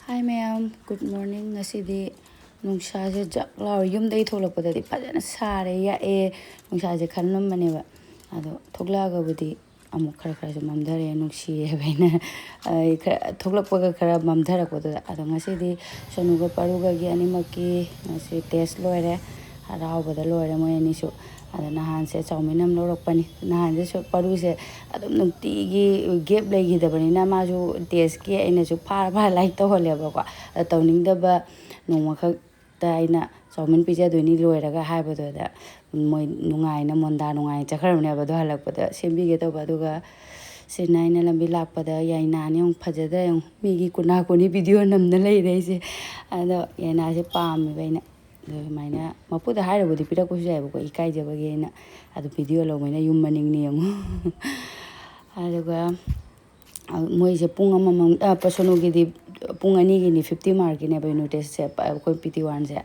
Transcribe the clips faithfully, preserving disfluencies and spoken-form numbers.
Hi ꯃꯌꯥꯝ, good morning. ꯉꯁꯤꯗꯤ ꯅꯨꯡꯁꯥꯁꯦ ꯖꯛ ꯂꯥꯎꯔꯦ꯫ ꯌꯨꯝꯗꯒꯤ ꯊꯣꯛꯂꯛꯄꯗꯗꯤ ꯐꯖꯅ ꯁꯥꯔꯦ, ꯌꯥꯛꯑꯦ, ꯅꯨꯡꯁꯥꯁꯦ ꯈꯟꯂꯝꯕꯅꯦꯕ꯫ ꯑꯗꯣ ꯊꯣꯛꯂꯛꯑꯒꯕꯨꯗꯤ ꯑꯃꯨꯛ ꯈꯔ ꯈꯔꯁꯨ ꯃꯝꯊꯔꯛꯑꯦ, ꯅꯨꯡꯁꯤꯔꯦꯕ ꯑꯩꯅ, ꯑꯩ ꯈꯔ ꯊꯣꯛꯂꯛꯄꯒ ꯈꯔ ꯃꯝꯊꯔꯛꯄꯗꯨꯗ꯫ ꯑꯗꯣ ꯉꯁꯤꯗꯤ ꯁꯣꯅꯨꯒ ꯄꯥꯔꯨꯒꯒꯤ ꯑꯅꯤꯃꯛꯀꯤ ꯉꯁꯤ test ꯂꯣꯏꯔꯦ꯫ ꯍꯔꯥꯎꯕꯗ ꯂꯣꯏꯔꯦ ꯃꯣꯏ ꯑꯅꯤꯁꯨ꯫ ꯑꯗꯣ ꯅꯍꯥꯟꯁꯦ ꯆꯥꯎꯃꯤꯟ ꯑꯃ ꯂꯧꯔꯛꯄꯅꯤ꯫ ꯅꯍꯥꯟꯁꯦ ꯁꯨ-, ꯄꯥꯔꯨꯁꯦ ꯑꯗꯨꯝ ꯅꯨꯡꯇꯤꯒꯤ gap ꯂꯩꯈꯤꯗꯕꯅꯤꯅ ꯃꯥꯁꯨ test ꯀꯤ ꯑꯩꯅꯁꯨ ꯐꯥꯔ ꯐꯥꯔ like ꯇꯧꯍꯜꯂꯦꯕꯀꯣ꯫ ꯑꯗꯣ ꯇꯧꯅꯤꯡꯗꯕ, ꯅꯣꯡꯃꯈꯛꯇ ꯑꯩꯅ ꯆꯥꯎꯃꯤꯟ ꯄꯤꯖꯗꯣꯏꯅꯤ ꯂꯣꯏꯔꯒ ꯍꯥꯏꯕꯗꯨꯗ ꯃꯣꯏ ꯅꯨꯡꯉꯥꯏꯅ, ꯃꯣꯟꯗꯥ ꯅꯨꯡꯉꯥꯏꯅ ꯆꯠꯈ꯭ꯔꯕꯅꯦꯕ꯫ ꯑꯗꯣ ꯍꯜꯂꯛꯄꯗ ꯁꯦꯝꯕꯤꯒꯦ ꯇꯧꯕ, ꯑꯗꯨꯒ ꯁꯤꯅ ꯑꯩꯅ ꯂꯝꯕꯤ ꯂꯥꯛꯄꯗ ꯌꯥꯏꯅꯥꯅꯤ ꯌꯦꯡꯉꯨ, ꯐꯖꯗ꯭ꯔꯥ ꯌꯦꯡꯉꯨ꯫ ꯃꯤꯒꯤ ꯀꯨꯅꯥ ꯀꯨꯅꯤ video ꯅꯝꯅ ꯂꯩꯔꯦ ꯑꯩꯁꯦ꯫ ꯑꯗꯣ ꯌꯥꯏꯅꯥꯁꯦ ꯄꯥꯝꯃꯦꯕ ꯑꯩꯅ꯫ ꯑꯗꯨ ꯁꯨꯃꯥꯏꯅ ꯃꯄꯨꯗ ꯍꯥꯏꯔꯕꯨꯗꯤ ꯄꯤꯔꯛꯄꯁꯨ ꯌꯥꯏꯕꯀꯣ, ꯏꯀꯥꯏꯖꯕꯒꯤ ꯑꯩꯅ꯫ ꯑꯗꯨ video ꯂꯧꯕꯅꯤꯅ ꯌꯨꯝ ꯃꯅꯤꯡꯅꯤ ꯌꯦꯡꯉꯨ꯫ ꯑꯗꯨꯒ, ꯑ, ꯃꯣꯏꯁꯦ ꯄꯨꯡ ꯑꯃꯃꯝ, ꯑ, ꯄ-, ꯁꯣꯅꯨꯒꯤꯗꯤ ꯄꯨꯡ ꯑꯅꯤꯒꯤꯅꯤ, fifty mark ꯀꯤꯅꯦꯕ unit test ꯁꯦ, ꯄ-, ꯑꯩꯈꯣꯏ PT one ꯁꯦ꯫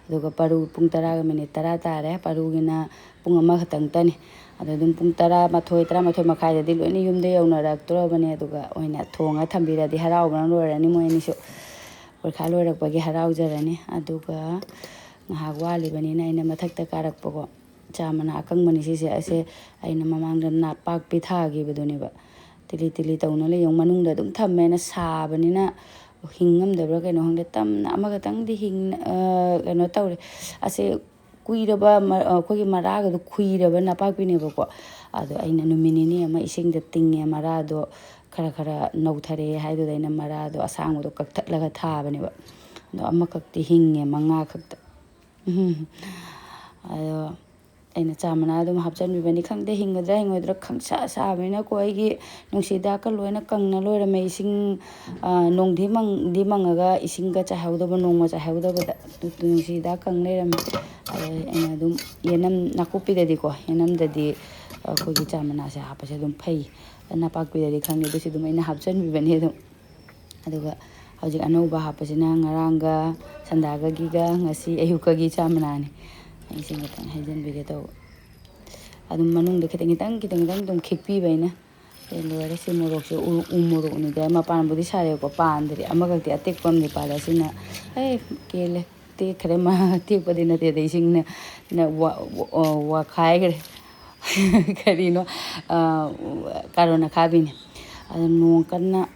ꯑꯗꯨꯒ ꯄꯥꯔꯨ ꯄꯨꯡ ꯇꯔꯥꯒ minute ꯇꯔꯥ ꯇꯥꯔꯦ, ꯄꯥꯔꯨꯒꯤꯅ ꯄꯨꯡ ꯑꯃꯈꯛꯇꯪꯇꯅꯤ꯫ ꯑꯗꯣ ꯑꯗꯨꯝ ꯄꯨꯡ ꯇꯔꯥꯃꯥꯊꯣꯏ, ꯇꯔꯥꯃꯥꯊꯣꯏ ꯃꯈꯥꯏꯗꯗꯤ ꯂꯣꯏꯅ ꯌꯨꯝꯗ ꯌꯧꯅꯔꯛꯇꯣꯔꯕꯅꯦ꯫ ꯑꯗꯨꯒ ꯑꯣꯏꯅ ꯊꯣꯡꯉ ꯊꯝꯕꯤꯔꯗꯤ ꯍꯔꯥꯎꯕꯅ ꯂꯣꯏꯔꯅꯤ ꯃꯣꯏ ꯑꯅꯤꯁꯨ꯫ ꯄꯔꯤꯈꯥ ꯂꯣꯏꯔꯛꯄꯒꯤ ꯍꯔꯥꯎꯖꯔꯅꯤ꯫ ꯑꯗꯨꯒ ꯉꯥꯏꯍꯥꯛ ꯋꯥꯠꯂꯤꯕꯅꯤꯅ ꯑꯩꯅ ꯃꯊꯛꯇ ꯀꯥꯔꯛꯄꯀꯣ꯫ ꯆꯥ ꯃꯅꯥ ꯑꯀꯪꯕꯅꯤ ꯁꯤꯁꯦ꯫ ꯑꯁꯦ ꯑꯩꯅ ꯃꯃꯥꯡꯗ ꯅꯥꯄꯥꯛꯄꯤ ꯊꯥꯈꯤꯕꯗꯨꯅꯦꯕ꯫ ꯇꯤꯂꯤ ꯇꯤꯂꯤ ꯇꯧꯅ ꯂꯩ꯫ ꯌꯦꯡꯉꯨ, ꯃꯅꯨꯡꯗ ꯑꯗꯨꯝ ꯊꯝꯃꯦꯅ ꯁꯥꯕꯅꯤꯅ ꯍꯤꯡ ꯉꯝꯗꯕ꯭ꯔꯥ ꯀꯩꯅꯣ ꯈꯪꯗꯦ꯫ ꯇꯝꯅ ꯑꯃꯈꯛꯇꯪꯗꯤ ꯍꯤꯡ-, ꯑ, ꯀꯩꯅꯣ ꯇꯧꯔꯦ꯫ ꯑꯁꯦ ꯀꯨꯏꯔꯕ ꯃ-, ꯑꯩꯈꯣꯏꯒꯤ ꯃꯔꯥꯒꯗꯣ ꯈꯨꯏꯔꯕ ꯅꯄꯥꯛꯄꯤꯅꯦꯕꯀꯣ꯫ ꯑꯗꯣ ꯑꯩꯅ ꯅꯨꯃꯤꯠ ꯅꯤꯅꯤ ꯑꯃ ꯏꯁꯤꯡꯗ ꯇꯤꯡꯉꯦ, ꯃꯔꯥꯗꯣ ꯈꯔ ꯈꯔ ꯅꯧꯊꯔꯛꯑꯦ ꯍꯥꯏꯗꯨꯗ ꯑꯩꯅ ꯃꯔꯥꯗꯣ ꯑꯁꯥꯡꯕꯗꯣ ꯀꯛꯊꯠꯂꯒ ꯊꯥꯕꯅꯦꯕ꯫ ꯑꯗꯣ ꯑꯃꯈꯛꯇꯤ ꯍꯤꯡꯉꯦ, ꯃꯉꯥ ꯈꯛꯇ꯫ ꯎꯝ꯫ ꯑꯗꯣ ꯑꯩꯅ ꯆꯥ ꯃꯅꯥ ꯑꯗꯨꯝ ꯍꯥꯞꯆꯤꯟꯕꯤꯕꯅꯤ꯫ ꯈꯪꯗꯦ ꯍꯤꯡꯒꯗ꯭ꯔꯥ ꯍꯤꯡꯉꯣꯏꯗ꯭ꯔꯥ, ꯈꯪꯁꯥ ꯁꯥꯕꯅꯤꯅꯀꯣ꯫ ꯑꯩꯒꯤ ꯅꯨꯡꯁꯤ ꯍꯤꯗꯥꯛꯀ ꯂꯣꯏꯅ ꯀꯪꯅ ꯂꯣꯏꯔꯝꯃꯦ꯫ ꯏꯁꯤꯡ, ꯑ, ꯅꯣꯡꯗꯤ ꯃꯪꯗꯤ ꯃꯪꯉꯒ ꯏꯁꯤꯡꯒ ꯆꯥꯏꯍꯧꯗꯕ, ꯅꯣꯡꯃ ꯆꯥꯏꯍꯧꯗꯕꯗ ꯅꯨꯡꯁꯤ ꯍꯤꯗꯥꯛ ꯀꯪ ꯂꯩꯔꯝꯃꯦ꯫ ꯑꯗ ꯑꯩꯅ ꯑꯗꯨꯝ ꯌꯦꯅꯝ, ꯅꯥꯀꯨꯞꯄꯤꯗꯗꯤꯀꯣ, ꯌꯦꯅꯝꯗꯗꯤ ꯑꯩꯈꯣꯏꯒꯤ ꯆꯥ ꯃꯅꯥꯁꯦ ꯍꯥꯞꯄꯁꯦ ꯑꯗꯨꯝ ꯐꯩ꯫ ꯅꯄꯥꯛꯄꯤꯗꯗꯤ ꯈꯪꯗꯦ, ꯑꯗꯨꯁꯨ ꯑꯗꯨꯝ ꯑꯩꯅ ꯍꯥꯞꯆꯤꯟꯕꯤꯕꯅꯦ ꯑꯗꯨꯝ꯫ ꯑꯗꯨꯒ ꯍꯧꯖꯤꯛ ꯑꯅꯧꯕ ꯍꯥꯞꯄꯁꯤꯅ ꯉꯔꯥꯡꯒ ꯁꯟꯗꯥꯒꯒꯤꯒ ꯉꯁꯤ ꯑꯌꯨꯛꯀꯒꯤ ꯆꯥ ꯃꯅꯥꯅꯤ꯫ ꯑꯩꯁꯦ ꯈꯤꯇꯪ ꯍꯩꯖꯤꯟꯕꯤꯒꯦ ꯇꯧꯕ꯫ ꯑꯗꯨꯝ ꯃꯅꯨꯡꯗ ꯈꯤꯇꯪ ꯈꯤꯇꯪ, ꯈꯤꯇꯪ ꯈꯤꯇꯪ ꯑꯗꯨꯝ ꯈꯤꯛꯄꯤꯕ ꯑꯩꯅ꯫ ꯁꯦ ꯂꯣꯏꯔꯦ꯫ ꯁꯤ ꯃꯣꯔꯣꯛꯁꯦ ꯎ, ꯎ ꯃꯣꯔꯣꯛꯅꯤꯗ, ꯃꯄꯥꯟꯕꯨꯗꯤ ꯁꯥꯔꯦꯕꯀꯣ, ꯄꯥꯟꯗ꯭ꯔꯤ꯫ ꯑꯃꯈꯛꯇꯤ ꯑꯇꯦꯛꯄ ꯑꯃꯗꯤ ꯄꯥꯜꯂꯦ꯫ ꯑꯁꯤꯅ, ꯑꯦ, ꯀꯦꯜꯂꯦ꯫ ꯇꯦꯛꯈ꯭ꯔꯦ꯫ ꯃꯥ ꯇꯦꯛꯄꯗꯤ ꯅꯠꯇꯦꯗ, ꯏꯁꯤꯡꯅ, ꯅ ꯋꯥ-, ꯋꯥ-, ꯋꯥꯈꯥꯏꯈ꯭ꯔꯦ꯫ ꯀꯔꯤꯅꯣ? ꯑ, ꯀꯥꯔꯣꯟ ꯑꯈꯥꯕꯤꯅꯦ꯫ ꯑꯗꯣ ꯅꯣꯡ ꯀꯟꯅ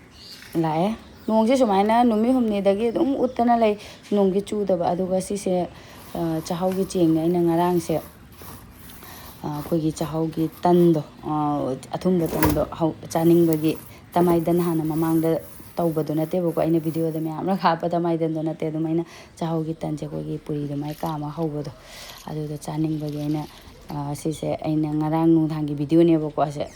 ꯂꯥꯛꯑꯦ꯫ ꯅꯣꯡꯁꯦ ꯁꯨꯃꯥꯏꯅ ꯅꯨꯃꯤꯠ ꯍꯨꯝꯅꯤꯗꯒꯤ ꯑꯗꯨꯝ ꯎꯠꯇꯅ ꯂꯩ, ꯅꯣꯡꯒꯤ ꯆꯨꯗꯕ꯫ ꯑꯗꯨꯒ ꯁꯤꯁꯦ, ꯑ, ꯆꯥꯛꯍꯥꯎꯒꯤ ꯆꯦꯡꯅꯦ꯫ ꯑꯩꯅ ꯉꯔꯥꯡꯁꯦ, ꯑ, ꯑꯩꯈꯣꯏꯒꯤ ꯆꯥꯛꯍꯥꯎꯒꯤ ꯇꯟꯗꯣ, ꯑ, ꯑꯊꯨꯝꯕ ꯇꯟꯗꯣ ꯍꯧ-, ꯆꯥꯅꯤꯡꯕꯒꯤ, ꯇꯃꯥꯏꯗꯟ ꯍꯥꯟꯅ ꯃꯃꯥꯡꯗ ꯇꯧꯕꯗꯣ ꯅꯠꯇꯦꯕꯀꯣ, ꯑꯩꯅ ꯚꯤꯗꯤꯑꯣꯗ ꯃꯌꯥꯝ ꯑꯃ ꯍꯥꯞꯄ ꯇꯃꯥꯏꯗꯟꯗꯣ ꯅꯠꯇꯦ꯫ ꯑꯗꯨꯝ ꯑꯩꯅ ꯆꯥꯛꯍꯥꯎꯒꯤ ꯇꯟꯁꯦ ꯑꯩꯈꯣꯏꯒꯤ ꯄꯨꯔꯤ ꯑꯗꯨꯃꯥꯏꯅ ꯀꯥꯝꯃ ꯍꯧꯕꯗꯣ, ꯑꯗꯨꯗꯣ ꯆꯥꯅꯤꯡꯕꯒꯤ ꯑꯩꯅ, ꯑ, ꯁꯤꯁꯦ ꯑꯩꯅ ꯉꯔꯥꯡ ꯅꯨꯡꯗꯥꯡꯒꯤ ꯚꯤꯗꯤꯑꯣꯅꯦꯕꯀꯣ꯫ ꯑꯁꯦ,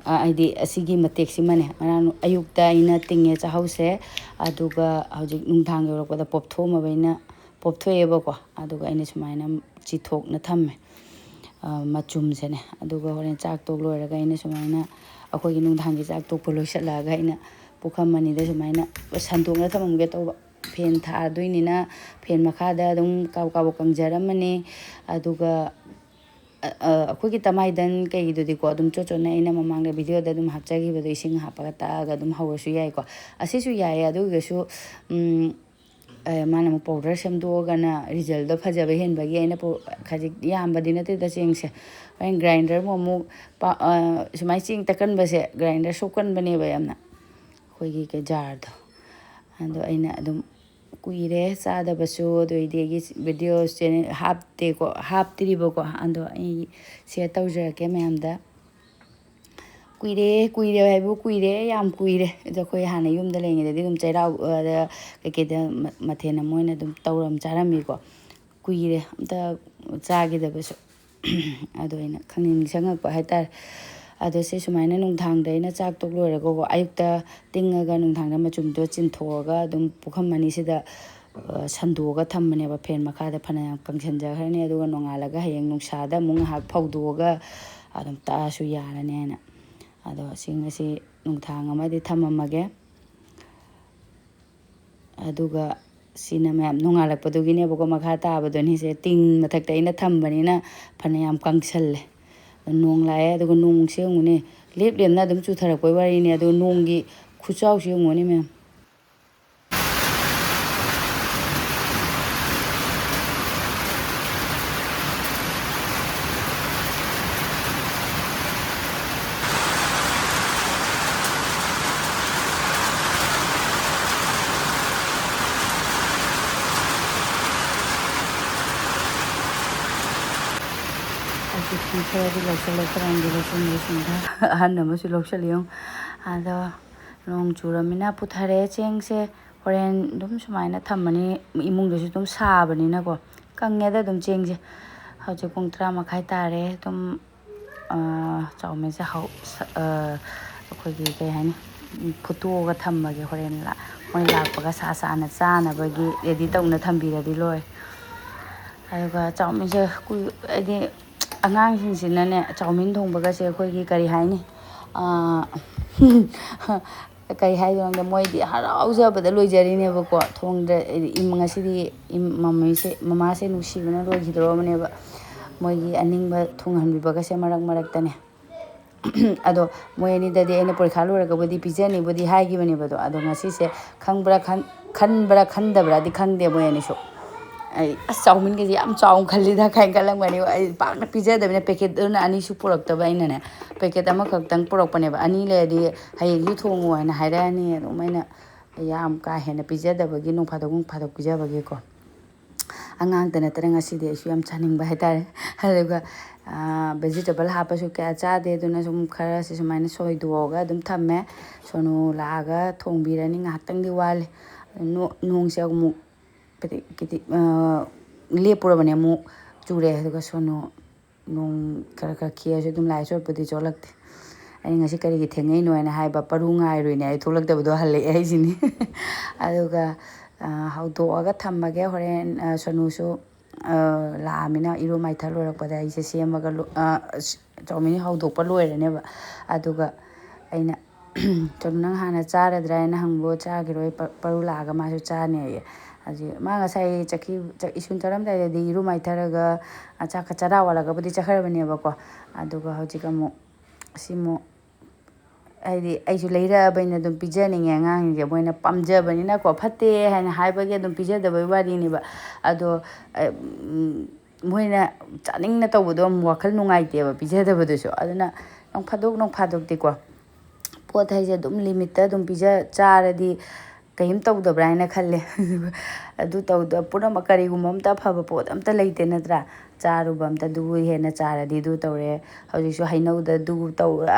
ꯑ, ꯍꯥꯏꯗꯤ ꯑꯁꯤꯒꯤ ꯃꯇꯦꯛꯁꯤꯃꯅꯦ, ꯉꯔꯥꯡ ꯑꯌꯨꯛꯇ ꯑꯩꯅ ꯇꯤꯡꯉꯦ ꯆꯥꯛꯍꯥꯎꯁꯦ, ꯑꯗꯨꯒ ꯍꯧꯖꯤꯛ ꯅꯨꯡꯗꯥꯡ ꯌꯧꯔꯛꯄꯗ ꯄꯣꯞꯊꯣꯛꯑꯝꯃꯕ ꯑꯩꯅ, ꯄꯣꯞꯊꯣꯛꯑꯦꯕꯀꯣ꯫ ꯑꯗꯨꯒ ꯑꯩꯅ ꯁꯨꯃꯥꯏꯅ ꯆꯤꯊꯣꯛꯅ ꯊꯝꯃꯦ, ꯑ, ꯃꯆꯨꯝꯁꯦꯅꯦ꯫ ꯑꯗꯨꯒ ꯍꯣꯔꯦꯟ ꯆꯥꯛ ꯇꯣꯛ ꯂꯣꯏꯔꯒ ꯑꯩꯅ ꯁꯨꯃꯥꯏꯅ ꯑꯩꯈꯣꯏꯒꯤ ꯅꯨꯡꯗꯥꯡꯒꯤ ꯆꯥꯛ ꯇꯣꯛꯄ ꯂꯣꯏꯁꯤꯜꯂꯛꯑꯒ ꯑꯩꯅ ꯄꯨꯈꯝ ꯑꯅꯤꯗ ꯁꯨꯃꯥꯏꯅ ꯁꯟꯗꯣꯛꯅ ꯊꯝꯃꯝꯒꯦ ꯇꯧꯕ꯫ ꯐꯦꯟ ꯊꯥꯗꯣꯏꯅꯤꯅ ꯐꯦꯟ ꯃꯈꯥꯗ ꯑꯗꯨꯝ ꯀꯥꯕꯛ ꯀꯥꯕꯛ ꯀꯪꯖꯔꯝꯃꯅꯤ꯫ ꯑꯗꯨꯒ, ꯑ, ꯑ, ꯑꯩꯈꯣꯏꯒꯤ ꯇꯃꯥꯏꯗꯟ ꯀꯩꯒꯤꯗꯨꯗꯤꯀꯣ, ꯑꯗꯨꯝ ꯆꯣꯠ ꯆꯣꯠꯅ ꯑꯩꯅ ꯃꯃꯥꯡꯗ ꯚꯤꯗꯤꯑꯣꯗ ꯑꯗꯨꯝ ꯍꯥꯞꯆꯈꯤꯕꯗꯣ, ꯏꯁꯤꯡ ꯍꯥꯞꯄꯒ ꯇꯛꯑꯒ ꯑꯗꯨꯝ ꯍꯧꯔꯁꯨ ꯌꯥꯏꯀꯣ꯫ ꯑꯁꯤꯁꯨ ꯌꯥꯏꯌꯦ꯫ ꯑꯗꯨ ꯑꯣꯏꯔꯒꯁꯨ, ꯎꯝ, ꯑ, ꯃꯥꯅ ꯑꯃꯨꯛ ꯄꯥꯎꯗꯔ ꯁꯦꯝꯗꯣꯛꯑꯒꯅ ꯔꯤꯖꯜꯗꯣ ꯐꯖꯕ ꯍꯦꯟꯕꯒꯤ ꯑꯩꯅ ꯄꯥꯎ-, ꯈꯖꯤꯛ ꯌꯥꯝꯕꯗꯤ ꯅꯠꯇꯦꯗ ꯆꯦꯡꯁꯦ꯫ ꯍꯣꯔꯦꯟ ꯒ꯭ꯔꯥꯏꯟꯗꯔ ꯑꯃꯨꯛ, ꯑꯃꯨꯛ ꯄꯥ-, ꯑ, ꯁꯨꯃꯥꯏꯅ ꯆꯦꯡ ꯇꯛꯀꯟꯕꯁꯦ, ꯒ꯭ꯔꯥꯏꯟꯗꯔ ꯁꯣꯛꯀꯟꯕꯅꯦꯕ ꯌꯥꯝꯅ, ꯑꯩꯈꯣꯏꯒꯤ ꯀꯩ ꯖꯥꯔꯗꯣ꯫ ꯑꯗꯣ ꯑꯩꯅ ꯑꯗꯨꯝ ꯀꯨꯏꯔꯦ ꯆꯥꯗꯕꯁꯨ, ꯑꯗꯨ ꯑꯣꯏꯗꯤ ꯑꯩꯒꯤ ꯚꯤꯗꯤꯑꯣ ꯆꯦꯅꯦꯜ ꯍꯥꯞꯇꯦꯀꯣ, ꯍꯥꯞꯇ꯭ꯔꯤꯕꯀꯣ꯫ ꯑꯗꯣ ꯑꯩ ꯁꯤꯌꯔ ꯇꯧꯖꯔꯛꯀꯦ ꯃꯌꯥꯝꯗ꯫ ꯀꯨꯏꯔꯦ, ꯀꯨꯏꯔꯦ ꯍꯥꯏꯕꯨ ꯀꯨꯏꯔꯦ, ꯌꯥꯝ ꯀꯨꯏꯔꯦ꯫ ꯑꯗꯣ ꯑꯩꯈꯣꯏ ꯍꯥꯟꯅ ꯌꯨꯝꯗ ꯂꯩꯔꯤꯉꯩꯗꯗꯤ ꯑꯗꯨꯝ ꯆꯩꯔꯥꯎ, ꯑ, ꯀꯩꯀꯩꯗ ꯃ-, ꯃꯊꯦꯜ ꯑꯃ ꯑꯣꯏꯅ ꯑꯗꯨꯝ ꯇꯧꯔꯝ ꯆꯥꯔꯝꯃꯤꯀꯣ꯫ ꯀꯨꯏꯔꯦ ꯑꯝꯇ ꯆꯥꯈꯤꯗꯕꯁꯨ꯫ ꯑꯗꯣ ꯑꯩꯅ ꯈꯪꯅꯤꯡ ꯅꯤꯡꯁꯤꯡꯉꯛꯄ ꯍꯥꯏꯇꯥꯔꯦ꯫ ꯑꯗꯣ ꯁꯤ ꯁꯨꯃꯥꯏꯅ ꯅꯨꯡꯗꯥꯡꯗ ꯑꯩꯅ ꯆꯥꯛ ꯇꯣꯛ ꯂꯣꯏꯔꯒꯀꯣ, ꯑꯌꯨꯛꯇ ꯇꯤꯡꯉꯒ ꯅꯨꯡꯗꯥꯡꯗ ꯃꯆꯨꯝꯗꯣ ꯆꯤꯟꯊꯣꯛꯑꯒ ꯑꯗꯨꯝ ꯄꯨꯈꯝ ꯑꯅꯤꯁꯤꯗ, ꯑ, ꯁꯟꯗꯣꯛꯑꯒ ꯊꯝꯕꯅꯦꯕ ꯐꯦꯟ ꯃꯈꯥꯗ꯫ ꯐꯅꯌꯥꯝ ꯀꯪꯁꯟꯖꯈ꯭ꯔꯅꯤ꯫ ꯑꯗꯨꯒ ꯅꯣꯡꯉꯥꯜꯂꯒ ꯍꯌꯦꯡ ꯅꯨꯡꯁꯥꯗ ꯑꯃꯨꯛ ꯉꯥꯏꯍꯥꯛ ꯐꯧꯗꯣꯛꯑꯒ ꯑꯗꯨꯝ ꯇꯛꯑꯁꯨ ꯌꯥꯔꯅꯤ ꯍꯥꯏꯅ꯫ ꯑꯗꯣ ꯁꯤ ꯉꯁꯤ ꯅꯨꯡꯗꯥꯡ ꯑꯃꯗꯤ ꯊꯝꯃꯝꯃꯒꯦ꯫ ꯑꯗꯨꯒ ꯁꯤꯅ ꯃꯌꯥꯝ ꯅꯣꯡꯉꯥꯜꯂꯛꯄꯗꯨꯒꯤꯅꯦꯕꯀꯣ, ꯃꯈꯥ ꯇꯥꯕꯗꯨꯅꯤꯁꯦ꯫ ꯇꯤꯟ ꯃꯊꯛꯇ ꯑꯩꯅ ꯊꯝꯕꯅꯤꯅ ꯐꯅꯌꯥꯝ ꯀꯪꯁꯜꯂꯦ꯫ ꯅꯣꯡ ꯂꯥꯛꯑꯦ, ꯑꯗꯨꯒ ꯅꯣꯡꯁꯦ ꯌꯦꯡꯉꯨꯅꯦ, ꯂꯦꯞ ꯂꯦꯞꯅ ꯑꯗꯨꯝ ꯆꯨꯊꯔꯛꯄꯩ ꯋꯥꯔꯤꯅꯤ꯫ ꯑꯗꯣ ꯅꯣꯡꯒꯤ ꯈꯨꯆꯥꯎꯁꯤ ꯌꯦꯡꯉꯨꯅꯦ ꯃꯌꯥꯝ꯫ ꯑꯩꯁꯦ ꯐꯤ ꯈꯔꯗꯤ ꯂꯧꯁꯜꯂꯦ, ꯈꯔ ꯑꯃꯗꯤ ꯂꯧꯁꯟꯗ꯭ꯔꯦ꯫ ꯁꯤꯡꯗ ꯑꯍꯟ ꯑꯃꯁꯨ ꯂꯧꯁꯜꯂꯤ ꯌꯦꯡꯉꯨ꯫ ꯑꯗꯣ ꯅꯣꯡ ꯆꯨꯔꯃꯤꯅ ꯄꯨꯊꯔꯦ ꯆꯦꯡꯁꯦ꯫ ꯍꯣꯔꯦꯟ ꯑꯗꯨꯝ ꯁꯨꯃꯥꯏꯅ ꯊꯝꯃꯅꯤ, ꯏꯃꯨꯡꯗꯁꯨ ꯑꯗꯨꯝ ꯁꯥꯕꯅꯤꯅꯀꯣ꯫ ꯀꯪꯉꯦꯗ ꯑꯗꯨꯝ ꯆꯦꯡꯁꯦ꯫ ꯍꯧꯖꯤꯛ ꯄꯨꯡ ꯇꯔꯥ ꯃꯈꯥꯏ ꯇꯥꯔꯦ꯫ ꯑꯗꯨꯝ, ꯑꯥ, ꯆꯧꯃꯤꯟꯁꯦ ꯍꯧ-, ꯁ-, ꯑꯥ, ꯑꯩꯈꯣꯏꯒꯤ ꯀꯩ ꯍꯥꯏꯅꯤ, ꯐꯨꯠꯇꯣꯛꯑꯒ ꯊꯝꯃꯒꯦ꯫ ꯍꯣꯔꯦꯟ ꯂꯥ-, ꯃꯣꯏ ꯂꯥꯛꯄꯒ ꯁꯥ ꯁꯥꯅ ꯆꯥꯅꯕꯒꯤ ꯔꯦꯗꯤ ꯇꯧꯅ ꯊꯝꯕꯤꯔꯗꯤ ꯂꯣꯏꯔꯦ꯫ ꯑꯗꯨꯒ ꯆꯧꯃꯤꯟꯁꯦ ꯀꯨꯏ-, ꯍꯥꯏꯗꯤ ꯑꯉꯥꯡꯁꯤꯡꯁꯤꯅꯅꯦ ꯆꯧꯃꯤꯟ ꯊꯣꯡꯕꯒꯁꯦ ꯑꯩꯈꯣꯏꯒꯤ ꯀꯔꯤ ꯍꯥꯏꯅꯤ, ꯑꯥ, ꯀꯩ ꯍꯥꯏꯗꯣꯏꯅꯣ ꯈꯪꯗꯦ, ꯃꯣꯏꯗꯤ ꯍꯔꯥꯎꯖꯕꯗ ꯂꯣꯏꯖꯔꯤꯅꯦꯕꯀꯣ꯫ ꯊꯣꯡꯗ꯭ꯔ-, ꯏꯝ-, ꯉꯁꯤꯗꯤ ꯏꯝ-, ꯃꯃꯤꯁꯦ, ꯃꯃꯥꯁꯦ ꯅꯨꯡꯁꯤꯕꯅ ꯂꯣꯏꯈꯤꯗꯧꯔꯕꯅꯦꯕ꯫ ꯃꯣꯏꯒꯤ ꯑꯅꯤꯡꯕ ꯊꯨꯡꯍꯟꯕꯤꯕꯒꯁꯦ ꯃꯔꯛ ꯃꯔꯛꯇꯅꯦ꯫ ꯑꯗꯣ ꯃꯣꯏ ꯑꯅꯤꯗꯗꯤ ꯑꯩꯅ ꯄꯔꯤꯈꯥ ꯂꯣꯏꯔꯒꯕꯨꯗꯤ ꯄꯤꯖꯅꯤꯕꯨꯗꯤ ꯍꯥꯏꯈꯤꯕꯅꯦꯕ꯫ ꯑꯗꯣ, ꯑꯗꯣ ꯉꯁꯤꯁꯦ ꯈꯪꯕ꯭ꯔꯥ ꯈꯟ-, ꯈꯟꯕ꯭ꯔꯥ ꯈꯟꯗꯕ꯭ꯔꯥꯗꯤ ꯈꯪꯗꯦ ꯃꯣꯏ ꯑꯅꯤꯁꯨ꯫ ꯑꯩ, "ꯑꯁ, ꯆꯧꯃꯤꯟꯒꯁꯦ ꯌꯥꯝ ꯆꯥꯎꯅ ꯈꯜꯂꯤꯗ" ꯀꯥꯏꯅ ꯈꯜꯂꯝꯒꯅꯤ꯫ ꯑꯩ ꯄꯥꯛꯅ ꯄꯤꯖꯗꯕꯅꯤꯅ, ꯄꯦꯀꯦꯠ ꯑꯗꯨꯅ ꯑꯅꯤꯁꯨ ꯄꯨꯔꯛꯇꯕ ꯑꯩꯅꯅꯦ꯫ ꯄꯦꯀꯦꯠ ꯑꯃꯈꯛꯇꯪ ꯄꯨꯔꯛꯄꯅꯦꯕ꯫ ꯑꯅꯤ ꯂꯩꯔꯗꯤ ꯍꯌꯦꯡꯁꯨ ꯊꯣꯡꯉꯨ ꯍꯥꯏꯅ ꯍꯥꯏꯔꯛꯑꯅꯤ꯫ ꯑꯗꯨꯝ ꯑꯩꯅ ꯌꯥꯝ ꯀꯥ ꯍꯦꯟꯅ ꯄꯤꯖꯗꯕꯒꯤ, ꯅꯣꯡ ꯐꯥꯗꯣꯛ, ꯅꯣꯡ ꯐꯥꯗꯣꯛ ꯄꯤꯖꯕꯒꯤꯀꯣ꯫ ꯑꯉꯥꯡꯇ ꯅꯠꯇꯅ ꯉꯁꯤꯗꯤ ꯑꯩꯁꯨ ꯌꯥꯝ ꯆꯥꯅꯤꯡꯕ ꯍꯥꯏꯇꯥꯔꯦ꯫ ꯑꯗꯨꯒ, ꯑꯥ, ꯚꯦꯖꯤꯇꯦꯕꯜ ꯍꯥꯞꯄꯁꯨ ꯀꯌꯥ ꯆꯥꯗꯦ꯫ ꯑꯗꯨꯅ ꯁꯨꯝ ꯈꯔꯁꯦ ꯁꯨꯃꯥꯏꯅ ꯁꯣꯏꯗꯣꯛꯑꯒ ꯑꯗꯨꯝ ꯊꯝꯃꯦ꯫ ꯁꯣꯅꯨ ꯂꯥꯛꯑꯒ ꯊꯣꯡꯕꯤꯔꯅꯤ꯫ ꯉꯥꯏꯍꯥꯛꯇꯪꯗꯤ ꯋꯥꯠꯂꯤ꯫ ꯅꯣ-, ꯅꯣꯡꯁꯦ ꯑꯃꯨꯛ ꯀꯤꯗꯤ-, ꯀꯤꯗꯤ-, ꯑꯥ, ꯂꯦꯞꯄꯨꯔꯕꯅꯦ, ꯑꯃꯨꯛ ꯆꯨꯔꯦ꯫ ꯑꯗꯨꯒ ꯁꯣꯅꯨ ꯅꯣꯡ ꯈꯔ ꯈꯔ ꯈꯤꯛꯑꯁꯨ ꯑꯗꯨꯝ ꯂꯥꯛꯑꯦ, ꯆꯣꯠꯄꯗꯤ ꯆꯣꯠꯂꯛꯇꯦ꯫ ꯑꯩꯅ ꯉꯁꯤ ꯀꯔꯤꯒꯤ ꯊꯦꯡꯉꯛꯏꯅꯣ ꯍꯥꯏꯅ ꯍꯥꯏꯕ, "ꯄꯔꯨ ꯉꯥꯏꯔꯨꯏꯅꯦ ꯑꯩ ꯊꯣꯛꯂꯛꯇꯕꯗꯣ, ꯍꯜꯂꯛꯑꯦ" ꯍꯥꯏꯁꯤꯅꯤ꯫ ꯑꯗꯨꯒ, ꯑ, ꯍꯧꯗꯣꯛꯑꯒ ꯊꯝꯃꯒꯦ꯫ ꯍꯣꯔꯦꯟ, ꯑ, ꯁꯣꯅꯨꯁꯨ, ꯑ, ꯂꯥꯛꯑꯃꯤꯅ ꯏꯔꯨ ꯃꯥꯏꯊ ꯂꯣꯏꯔꯛꯄꯗ ꯑꯩꯁꯦ ꯁꯦꯝꯃꯒ ꯂꯣ-, ꯑ, ꯆꯧꯃꯤꯟ ꯍꯧꯗꯣꯛꯄ ꯂꯣꯏꯔꯅꯦꯕ꯫ ꯑꯗꯨꯒ ꯑꯩꯅ ꯆꯨꯝ, "ꯅꯪ ꯍꯥꯟꯅ ꯆꯥꯔꯗ꯭ꯔꯥ?" ꯍꯥꯏꯅ ꯍꯪꯕ, "ꯆꯥꯈꯤꯔꯣꯏ, ꯄ-, ꯄꯔꯨ ꯂꯥꯛꯑꯒ ꯃꯥꯁꯨ ꯆꯥꯅꯦꯌꯦ"꯫ ꯍꯧꯖꯤꯛ ꯃꯥ ꯉꯁꯥꯏ ꯆꯠꯈꯤ-, ꯆꯠ-, ꯏꯁꯨꯟ ꯆꯠꯂꯝꯗꯥꯏꯗꯗꯤ ꯏꯔꯨ ꯃꯥꯏꯊꯔꯒ, ꯑ, ꯆꯥꯛꯀ ꯆꯔꯥ ꯋꯥꯜꯂꯒꯕꯨꯗꯤ ꯆꯠꯈ꯭ꯔꯕꯅꯦꯕꯀꯣ꯫ ꯑꯗꯨꯒ ꯍꯧꯖꯤꯛ ꯑꯃꯨꯛ ꯁꯤ ꯑꯃꯨꯛ ꯍꯥꯏꯗꯤ ꯑꯩꯁꯨ ꯂꯩꯔꯛꯑꯕꯅꯤꯅ ꯑꯗꯨꯝ ꯄꯤꯖꯅꯤꯡꯉꯦ ꯑꯉꯥꯡꯁꯤꯡꯁꯦ, ꯃꯣꯏꯅ ꯄꯥꯝꯖꯕꯅꯤꯅꯀꯣ, ꯐꯠꯇꯦ ꯍꯥꯏꯅ ꯍꯥꯏꯕꯒꯤ ꯑꯗꯨꯝ ꯄꯤꯖꯗꯕꯩ ꯋꯥꯔꯤꯅꯦꯕ꯫ ꯑꯗꯣ ꯃꯣꯏꯅ ꯆꯥꯅꯤꯡꯅ ꯇꯧꯕꯗꯣ ꯑꯃꯨꯛ ꯋꯥꯈꯜ ꯅꯨꯡꯉꯥꯏꯇꯦꯕ ꯄꯤꯖꯗꯕꯗꯨꯁꯨ꯫ ꯑꯗꯨꯅ ꯅꯣꯡ ꯐꯥꯗꯣꯛ ꯅꯣꯡ ꯐꯥꯗꯣꯛꯇꯤꯀꯣ, ꯄꯣꯠ ꯍꯥꯏꯁꯦ ꯑꯗꯨꯝ ꯂꯤꯃꯤꯠꯇ ꯑꯗꯨꯝ ꯄꯤꯖ ꯆꯥꯔꯗꯤ ꯀꯩꯝ ꯇꯧꯗꯕ꯭ꯔꯥ ꯍꯥꯏꯅ ꯈꯜꯂꯦ꯫ ꯑꯗꯨ ꯇꯧꯗ ꯄꯨꯝꯅꯃꯛ ꯀꯔꯤꯒꯨꯝꯕ ꯑꯝꯇ ꯑꯐꯕ ꯄꯣꯠ ꯑꯝꯇ ꯂꯩꯇꯦ ꯅꯠꯇ꯭ꯔꯥ? ꯆꯥꯔꯨꯕ ꯑꯝꯇ ꯑꯗꯨ ꯍꯦꯟꯅ ꯆꯥꯔꯗꯤ ꯑꯗꯨ ꯇꯧꯔꯦ꯫ ꯍꯧꯖꯤꯛꯁꯨ ꯍꯩꯅꯧꯗ ꯑꯗꯨ ꯇꯧ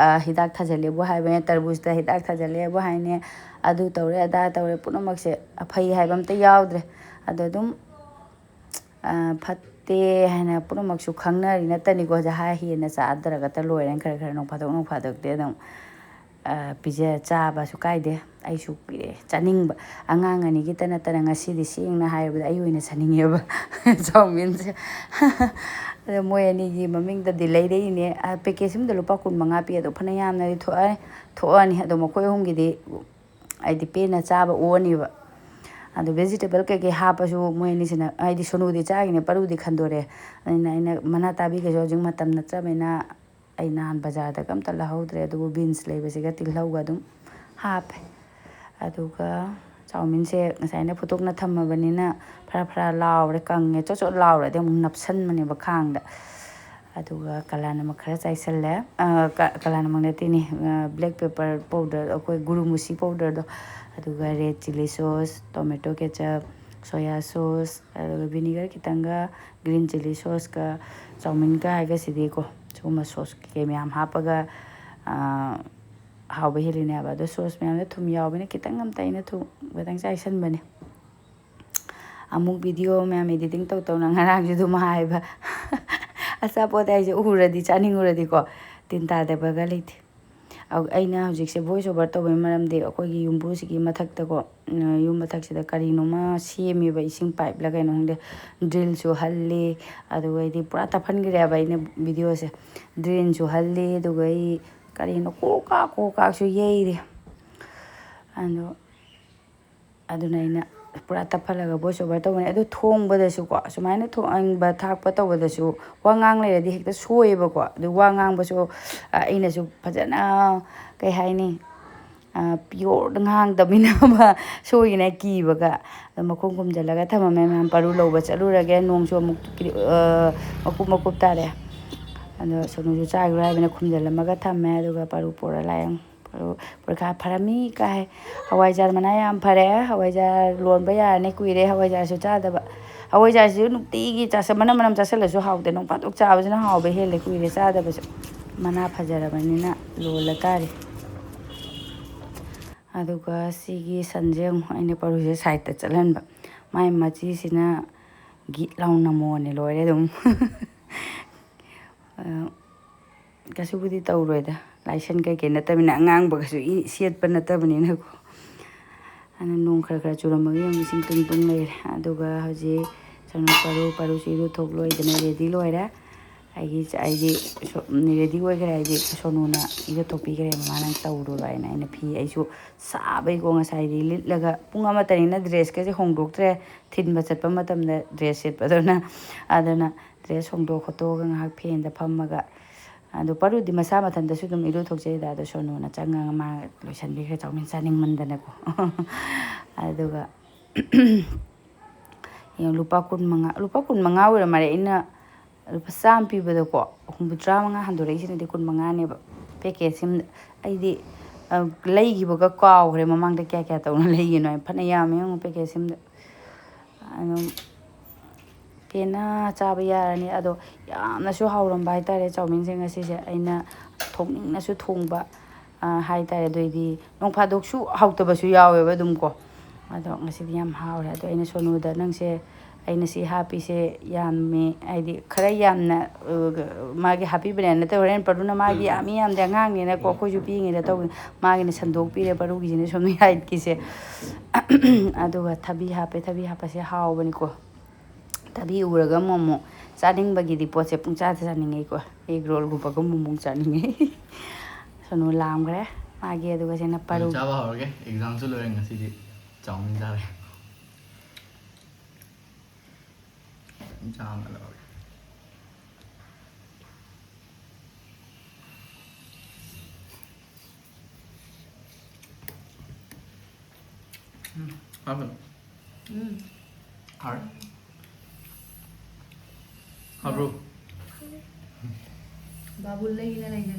ꯍꯤꯗꯥꯛ ꯊꯥꯖꯜꯂꯦꯕꯨ ꯍꯥꯏꯕꯅꯦ, ꯇꯔꯕꯨꯖꯇ ꯍꯤꯗꯥꯛ ꯊꯥꯖꯜꯂꯦꯕꯨ ꯍꯥꯏꯅꯦ, ꯑꯗꯨ ꯇꯧꯔꯦ ꯑꯗꯥ ꯇꯧꯔꯦ, ꯄꯨꯝꯅꯃꯛꯁꯦ ꯑꯐꯩ ꯍꯥꯏꯕ ꯑꯝꯇ ꯌꯥꯎꯗ꯭ꯔꯦ꯫ ꯑꯗꯣ ꯑꯗꯨꯝ ꯐꯠꯇꯦ ꯍꯥꯏꯅ ꯄꯨꯝꯅꯃꯛꯁꯨ ꯈꯪꯅꯔꯤ ꯅꯠꯇꯅꯤꯀꯣ꯫ ꯍꯥꯏ ꯍꯦꯟꯅ ꯆꯥꯗ꯭ꯔꯒꯇ ꯂꯣꯏꯔꯦ꯫ ꯈꯔ ꯈꯔ ꯅꯣꯡ ꯐꯥꯗꯣꯛ ꯅꯣꯡ ꯐꯥꯗꯣꯛꯇꯤ ꯑꯗꯨꯝ ꯄꯤꯖ ꯆꯥꯕꯁꯨ ꯀꯥꯏꯗꯦ꯫ ꯑꯩꯁꯨ ꯀꯨꯏꯔꯦ ꯆꯥꯅꯤꯡꯕ꯫ ꯑꯉꯥꯡ ꯑꯅꯤꯒꯤꯇ ꯅꯠꯇꯅ ꯉꯁꯤꯗꯤ ꯁꯦꯡꯅ ꯍꯥꯏꯔꯕꯗ ꯑꯩ ꯑꯣꯏꯅ ꯆꯥꯅꯤꯡꯉꯦꯕ ꯆꯥꯎꯃꯤꯟꯁꯦ꯫ ꯑꯗꯣ ꯃꯣꯏ ꯑꯅꯤꯒꯤ ꯃꯃꯤꯡꯗꯗꯤ ꯂꯩꯔꯛꯏꯅꯦ꯫ ꯄꯦꯀꯦꯖ ꯑꯃꯗ ꯂꯨꯄꯥ ꯀꯨꯟ ꯃꯉꯥ ꯄꯤ꯫ ꯑꯗꯣ ꯐꯅ ꯌꯥꯝꯅꯗꯤ ꯊꯣꯛꯑꯅꯤ, ꯊꯣꯛꯑꯅꯤ꯫ ꯑꯗꯣ ꯃꯈꯣꯏ ꯑꯍꯨꯝꯒꯤꯗꯤ ꯍꯥꯏꯗꯤ ꯄꯦꯟꯅ ꯆꯥꯕ ꯑꯣꯅꯦꯕ꯫ ꯑꯗꯣ ꯚꯦꯖꯤꯇꯦꯕꯜ ꯀꯩꯀꯩ ꯍꯥꯞꯄꯁꯨ ꯃꯣꯏ ꯑꯅꯤꯁꯤꯅ, ꯍꯥꯏꯗꯤ ꯁꯣꯅꯨꯗꯤ ꯆꯥꯈꯤꯅꯦ, ꯄꯔꯨꯗꯤ ꯈꯟꯗꯣꯔꯦ꯫ ꯑꯗꯨꯅ ꯑꯩꯅ ꯃꯅꯥ ꯇꯥꯕꯤꯒꯁꯨ ꯍꯧꯖꯤꯛ ꯃꯇꯝ ꯅꯠꯇ꯭ꯔꯕꯅꯤꯅ ꯑꯩ ꯅꯍꯥꯟ ꯕꯖꯥꯔꯗꯒ ꯑꯝꯇ ꯂꯧꯍꯧꯗ꯭ꯔꯦ꯫ ꯑꯗꯨꯕꯨ ꯕꯤꯟꯁ ꯂꯩꯕꯁꯤꯒ ꯇꯤꯜꯍꯧꯒ ꯑꯗꯨꯝ ꯍꯥꯞꯄꯦ꯫ ꯑꯗꯨꯒ ꯆꯥꯎꯃꯤꯟꯁꯦ ꯉꯁꯥꯏꯅ ꯐꯨꯠꯇꯣꯛꯅ ꯊꯝꯃꯕꯅꯤꯅ ꯐꯔꯥ ꯐꯔꯥ ꯂꯥꯎꯔꯦ, ꯀꯪꯉꯦ꯫ ꯆꯣꯠ ꯆꯣꯠ ꯂꯥꯎꯔꯗꯤ ꯑꯃꯨꯛ ꯅꯞꯁꯟꯕꯅꯦꯕ ꯈꯥꯡꯗ꯫ ꯑꯗꯨꯒ ꯀꯂꯥ ꯅꯃꯛ ꯈꯔ ꯆꯥꯏꯁꯜꯂꯦ꯫ ꯑ, ꯀ-, ꯀꯂꯥ ꯅꯃꯛ ꯅꯠꯇꯦꯅꯦ, ꯑ, black pepper powder, ꯑꯩꯈꯣꯏ ꯒꯨꯔꯨ ꯃꯨꯁꯤ powderꯗꯣ, ꯑꯗꯨꯒ red chilli sauce, tomato ketchup, soya sauce, ꯑꯗꯨꯒ vinegar ꯈꯤꯇꯪꯒ, green chilli sauceꯀ꯫ ꯆꯥꯎꯃꯤꯟꯒ ꯍꯥꯏꯒꯁꯤꯗꯤꯀꯣ, ꯁꯤꯒꯨꯝꯕ sauce ꯀꯩꯀꯩ ꯃꯌꯥꯝ ꯍꯥꯞꯄꯒ, ꯑ, ꯍꯥꯎꯕ ꯍꯦꯜꯂꯤꯅꯦꯕ꯫ ꯑꯗꯣ sauce ꯃꯌꯥꯝꯗ ꯊꯨꯝ ꯌꯥꯎꯕꯅ ꯈꯤꯇꯪ ꯑꯝꯇ ꯑꯩꯅ ꯊꯨꯝ ꯈꯤꯇꯪ ꯆꯥꯏꯁꯟꯕꯅꯦ꯫ ꯑꯃꯨꯛ video ꯃꯌꯥꯝ editing ꯇꯧ ꯇꯧꯅ ꯉꯔꯥꯡꯁꯨ ꯑꯗꯨꯝ ꯍꯥꯏꯕ꯫ ꯑꯆꯥꯄꯣꯠ ꯍꯥꯏꯁꯦ ꯎꯔꯗꯤ ꯆꯥꯅꯤꯡꯉꯨꯔꯗꯤꯀꯣ, ꯇꯤꯟ ꯇꯥꯗꯕꯒ ꯂꯩꯇꯦ꯫ ꯑꯧ, ꯑꯩꯅ ꯍꯧꯖꯤꯛꯁꯦ voice over ꯇꯧꯕꯒꯤ ꯃꯔꯝꯗꯤ ꯑꯩꯈꯣꯏꯒꯤ ꯌꯨꯝꯕꯨꯁꯤꯒꯤ ꯃꯊꯛꯇꯀꯣ, ꯎꯝ, ꯌꯨꯝ ꯃꯊꯛꯁꯤꯗ ꯀꯔꯤꯅꯣꯃ ꯁꯦꯝꯃꯦꯕ, ꯏꯁꯤꯡ pipeꯂ ꯀꯩꯅꯣ ꯈꯪꯗꯦ, drillꯁꯨ ꯍꯜꯂꯤ, ꯑꯗꯨꯒ ꯑꯩꯗꯤ ꯄꯨꯔꯥ ꯇꯞꯍꯟꯈ꯭ꯔꯦꯕ ꯑꯩꯅ videoꯁꯦ꯫ Drillꯁꯨ ꯍꯜꯂꯤ, ꯑꯗꯨꯒ ꯑꯩ ꯀꯔꯤꯅꯣ ꯀꯣꯛ ꯀꯥꯛ ꯀꯣꯛ ꯀꯥꯛꯁꯨ ꯌꯩꯔꯤ꯫ ꯑꯗꯣ ꯑꯗꯨꯅ ꯑꯩꯅ ꯄꯨꯔꯥ ꯇꯞꯍꯜꯂꯒ ꯚꯣꯏꯁ ꯑꯣꯚꯔ ꯇꯧꯕꯅꯦ꯫ ꯑꯗꯨ ꯊꯣꯡꯕꯗꯁꯨꯀꯣ, ꯁꯨꯃꯥꯏꯅ ꯊꯣꯡꯕ ꯊꯥꯛꯄ ꯇꯧꯕꯗꯁꯨ ꯋꯥ ꯉꯥꯡ ꯂꯩꯔꯗꯤ ꯍꯦꯛꯇ ꯁꯣꯏꯌꯦꯕꯀꯣ꯫ ꯑꯗꯨ ꯋꯥ ꯉꯥꯡꯕꯁꯨ, ꯑ, ꯑꯩꯅꯁꯨ ꯐꯖꯅ, ꯀꯩ ꯍꯥꯏꯅꯤ, ꯄꯤꯌꯣꯔꯗ ꯉꯥꯡꯗꯕꯅꯤꯅ ꯁꯣꯏꯒꯤꯅ ꯀꯤꯕꯒ꯫ ꯑꯗꯣ ꯃꯈꯨꯝ ꯈꯨꯝꯖꯤꯜꯂꯒ ꯊꯝꯃꯝꯃꯦ꯫ ꯃꯌꯥꯝ ꯄꯔꯨ ꯂꯧꯕ ꯆꯠꯂꯨꯔꯒꯦ꯫ ꯅꯣꯡꯁꯨ ꯑꯃꯨꯛ, ꯑ, ꯃꯀꯨꯞ ꯃꯀꯨꯞ ꯇꯥꯔꯦ꯫ ꯑꯗꯣ ꯁꯣꯅꯨꯁꯨ ꯆꯥꯈꯤꯔꯣꯏ ꯍꯥꯏꯕꯅ ꯈꯨꯝꯖꯤꯜꯂꯝꯃꯒ ꯊꯝꯃꯦ꯫ ꯑꯗꯨꯒ ꯄꯔꯨ ꯄꯨꯔ ꯂꯥꯛꯑꯦ꯫ ꯄꯔꯨ ꯄꯨꯔ ꯈꯥ ꯐꯔꯝꯃꯤ ꯀꯥꯏ꯫ ꯍꯋꯥꯏꯖꯥꯔ ꯃꯅꯥ ꯌꯥꯝ ꯐꯔꯦ꯫ ꯍꯋꯥꯏꯖꯥꯔ ꯂꯣꯟꯕ ꯌꯥꯔꯅꯤ꯫ ꯀꯨꯏꯔꯦ ꯍꯋꯥꯏꯖꯥꯔꯁꯨ ꯆꯥꯗꯕ꯫ ꯍꯋꯥꯏꯖꯥꯔꯁꯤꯁꯨ ꯅꯨꯡꯇꯤꯒꯤ ꯆꯥꯁ-, ꯃꯅꯝ ꯃꯅꯝ ꯆꯥꯁꯤꯜꯂꯁꯨ ꯍꯥꯎꯇꯦ꯫ ꯅꯣꯡ ꯐꯥꯗꯣꯛ ꯆꯥꯕꯁꯤꯅ ꯍꯥꯎꯕ ꯍꯦꯜꯂꯦ꯫ ꯀꯨꯏꯔꯦ ꯆꯥꯗꯕꯁꯨ꯫ ꯃꯅꯥ ꯐꯖꯔꯕꯅꯤꯅ ꯂꯣꯜꯂ ꯇꯥꯔꯦ꯫ ꯑꯗꯨꯒ ꯁꯤꯒꯤ ꯁꯟꯁꯦ ꯑꯃꯨꯛ ꯑꯩꯅ ꯄꯔꯨꯁꯦ ꯁꯥꯏꯠꯇ ꯆꯠꯍꯟꯕ꯫ ꯃꯥꯏ ꯃꯆꯤꯁꯤꯅ ꯒꯤꯠ ꯂꯥꯎ ꯅꯝꯃꯣꯅꯦ ꯂꯣꯏꯔꯦ ꯑꯗꯨꯝ꯫ ꯑ, ꯀꯩꯁꯨꯕꯨꯗꯤ ꯇꯧꯔꯣꯏꯗ꯫ ꯂꯥꯏꯁꯟ ꯀꯩꯀꯩ ꯅꯠꯇꯕꯅꯤꯅ, ꯑꯉꯥꯡꯕꯒꯁꯨ ꯏ-, ꯁꯦꯠꯄ ꯅꯠꯇꯕꯅꯤꯅꯀꯣ꯫ ꯑꯗꯨꯅ ꯅꯣꯡ ꯈꯔ ꯈꯔ ꯆꯨꯔꯝꯕꯒꯤ ꯑꯃꯨꯛ ꯏꯁꯤꯡ ꯇꯨꯡ ꯇꯨꯡ ꯂꯩꯔꯦ꯫ ꯑꯗꯨꯒ ꯍꯧꯖꯤꯛ ꯁꯣꯅꯨ ꯄꯔꯨ, ꯄꯔꯨꯁꯨ ꯏꯔꯨ ꯊꯣꯛ ꯂꯣꯏꯗꯅ ꯔꯦꯗꯤ ꯂꯣꯏꯔꯦ꯫ ꯑꯩꯒꯤ ꯆ-, ꯑꯩꯗꯤ ꯁꯣ-, ꯔꯦꯗꯤ ꯑꯣꯏꯈ꯭ꯔꯦ꯫ ꯑꯩꯗꯤ ꯁꯣꯅꯨꯅ ꯏꯔꯨ ꯊꯣꯛꯄꯤꯈ꯭ꯔꯦ, ꯃꯃꯥꯅ ꯇꯧꯔꯨꯔꯣ ꯍꯥꯏꯅ꯫ ꯑꯩꯅ ꯐꯤ, ꯑꯩꯁꯨ ꯁꯥꯕꯩꯀꯣ ꯉꯁꯥꯏꯗꯤ ꯂꯤꯠꯂꯒ ꯄꯨꯡ ꯑꯃ ꯇꯅꯤꯅ ꯗ꯭ꯔꯦꯁꯀꯁꯦ ꯍꯣꯡꯗꯣꯛꯇ꯭ꯔꯦ꯫ ꯊꯤꯟꯕ ꯆꯠꯄ ꯃꯇꯝꯗ ꯗ꯭ꯔꯦꯁ ꯁꯦꯠꯄꯗꯨꯅ꯫ ꯑꯗꯨꯅ ꯗ꯭ꯔꯦꯁ ꯍꯣꯡꯗꯣꯛ ꯈꯣꯠꯇꯣꯛꯑꯒ ꯉꯥꯏꯍꯥꯛ ꯐꯦꯟꯗ ꯐꯝꯃꯒ, ꯑꯗꯣ ꯄꯔꯨꯗꯤ ꯃꯁꯥ ꯃꯊꯟꯇꯁꯨ ꯑꯗꯨꯝ ꯏꯔꯨ ꯊꯣꯛꯆꯩꯗ꯫ ꯑꯗꯣ ꯁꯣꯅꯨꯅ ꯆꯪꯉꯒ ꯃꯥ ꯂꯣꯏꯁꯟꯕꯤꯈ꯭ꯔꯦ, ꯆꯥꯎꯃꯤꯟ ꯆꯥꯅꯤꯡꯃꯟꯗꯅꯀꯣ꯫ ꯑꯗꯨꯒ ꯌꯦꯡꯉꯣ, ꯂꯨꯄꯥ ꯀꯨꯟꯃꯉꯥ, ꯂꯨꯄꯥ ꯀꯨꯟꯃꯉꯥ ꯑꯣꯏꯔ ꯃꯥꯜꯂꯦ꯫ ꯑꯩꯅ ꯂꯨꯄꯥ ꯆꯥꯝꯃ ꯄꯤꯕꯗꯀꯣ, ꯍꯨꯝꯐꯨꯇꯔꯥ ꯃꯉꯥ ꯍꯟꯗꯣꯔꯛꯏꯁꯤꯅꯗꯤ ꯀꯨꯟꯃꯉꯥꯅꯦꯕ꯫ ꯄꯦꯀꯦꯠꯁꯤꯃ ꯑꯩꯗꯤ, ꯑ, ꯂꯩꯈꯤꯕꯒ ꯀꯥꯎꯈ꯭ꯔꯦ ꯃꯃꯥꯡꯗ ꯀꯌꯥ ꯀꯌꯥ ꯇꯧꯅ ꯂꯩꯒꯤꯅꯣ ꯍꯥꯏ꯫ ꯐꯅ ꯌꯥꯝꯃꯦ ꯌꯦꯡꯉꯣ ꯄꯦꯀꯦꯠꯁꯤꯃꯗ꯫ ꯑꯗꯨꯝ ꯄꯦꯟꯅ ꯆꯥꯕ ꯌꯥꯔꯅꯤ꯫ ꯑꯗꯣ ꯌꯥꯝꯅꯁꯨ ꯍꯥꯎꯔꯝꯕ ꯍꯥꯏꯇꯥꯔꯦ ꯆꯥꯎꯃꯤꯟꯁꯦ ꯉꯁꯤꯁꯦ꯫ ꯑꯩꯅ ꯊꯣꯡꯅꯤꯡꯅꯁꯨ ꯊꯣꯡꯕ, ꯑ, ꯍꯥꯏꯇꯥꯔꯦ꯫ ꯑꯗꯨꯏꯗꯤ ꯅꯣꯡ ꯐꯥꯗꯣꯛꯁꯨ ꯍꯥꯎꯇꯕꯁꯨ ꯌꯥꯎꯋꯦꯕ ꯑꯗꯨꯝ ꯀꯣ꯫ ꯑꯗꯣ ꯉꯁꯤꯗꯤ ꯌꯥꯝ ꯍꯥꯎꯔꯦ꯫ ꯑꯗꯣ ꯑꯩꯅ ꯁꯣꯅꯨꯗ, "ꯅꯪꯁꯦ ꯑꯩꯅ ꯁꯤ ꯍꯥꯞꯄꯤꯁꯦ ꯌꯥꯝꯃꯦ, ꯍꯥꯏꯗꯤ ꯈꯔ ꯌꯥꯝꯅ, ꯑ, ꯃꯥꯒꯤ ꯍꯥꯞꯄꯤꯕꯅꯦ ꯅꯠꯇ꯭ꯔ ꯍꯣꯔꯦꯟ ꯄꯔꯨꯅ ꯃꯥꯒꯤ ꯎꯝ꯫ ꯌꯥꯝꯃꯤ ꯌꯥꯝꯗꯦ ꯑꯉꯥꯡꯅꯤꯅꯀꯣ, ꯎꯝ꯫ ꯑꯩꯈꯣꯏꯁꯨ ꯄꯤꯉꯩꯗ ꯇꯧꯕꯅꯤ꯫ ꯃꯥꯒꯤꯅ ꯁꯟꯗꯣꯛꯄꯤꯔꯦ, ꯄꯔꯨꯒꯤꯁꯤꯅ ꯁꯣꯝ ꯍꯥꯏꯠꯀꯤꯁꯦ꯫ ꯑꯗꯨꯒ ꯊꯕꯤ ꯍꯥꯞꯄꯦ꯫ ꯊꯕꯤ ꯍꯥꯞꯄꯁꯦ ꯍꯥꯎꯕꯅꯤꯀꯣ꯫ ꯊꯕꯤ ꯎꯔꯒ ꯑꯃꯨꯛ ꯑꯃꯨꯛ ꯆꯥꯅꯤꯡꯕꯒꯤꯗꯤ ꯄꯣꯠꯁꯦ ꯄꯨꯡꯆꯥꯗ ꯆꯥꯅꯤꯡꯉꯤꯀꯣ꯫ ꯑꯦꯒ ꯔꯣꯜꯒꯨꯝꯕꯒ ꯑꯃꯨꯛ ꯑꯃꯨꯛ ꯆꯥꯅꯤꯡꯉꯤ꯫ ꯁꯣꯅꯨ ꯂꯥꯝꯈ꯭ꯔꯦ꯫ ꯃꯥꯒꯤ ꯑꯗꯨꯒ ꯁꯤꯅ ꯑꯗꯨ ꯄꯔꯨ꯫ ꯆꯥꯕ ꯍꯧꯔꯒꯦ꯫ ꯑꯦꯛꯖꯥꯝꯁꯨ ꯂꯣꯏꯔꯦ ꯉꯁꯤꯗꯤ꯫ ꯆꯥꯎꯃꯤꯟ ꯆꯥꯔꯦ꯫ ꯆꯥ ꯑꯃ ꯂꯧꯔꯒꯦ꯫ ꯎꯝ, ꯍꯥꯎꯕꯅꯦ꯫ ꯎꯝ꯫ ꯍꯥꯎꯔꯦ꯫ ꯍꯥꯎꯕ꯭ꯔꯣ? ꯕꯥꯕꯨꯜ ꯂꯩꯅ ꯂꯩꯅ꯫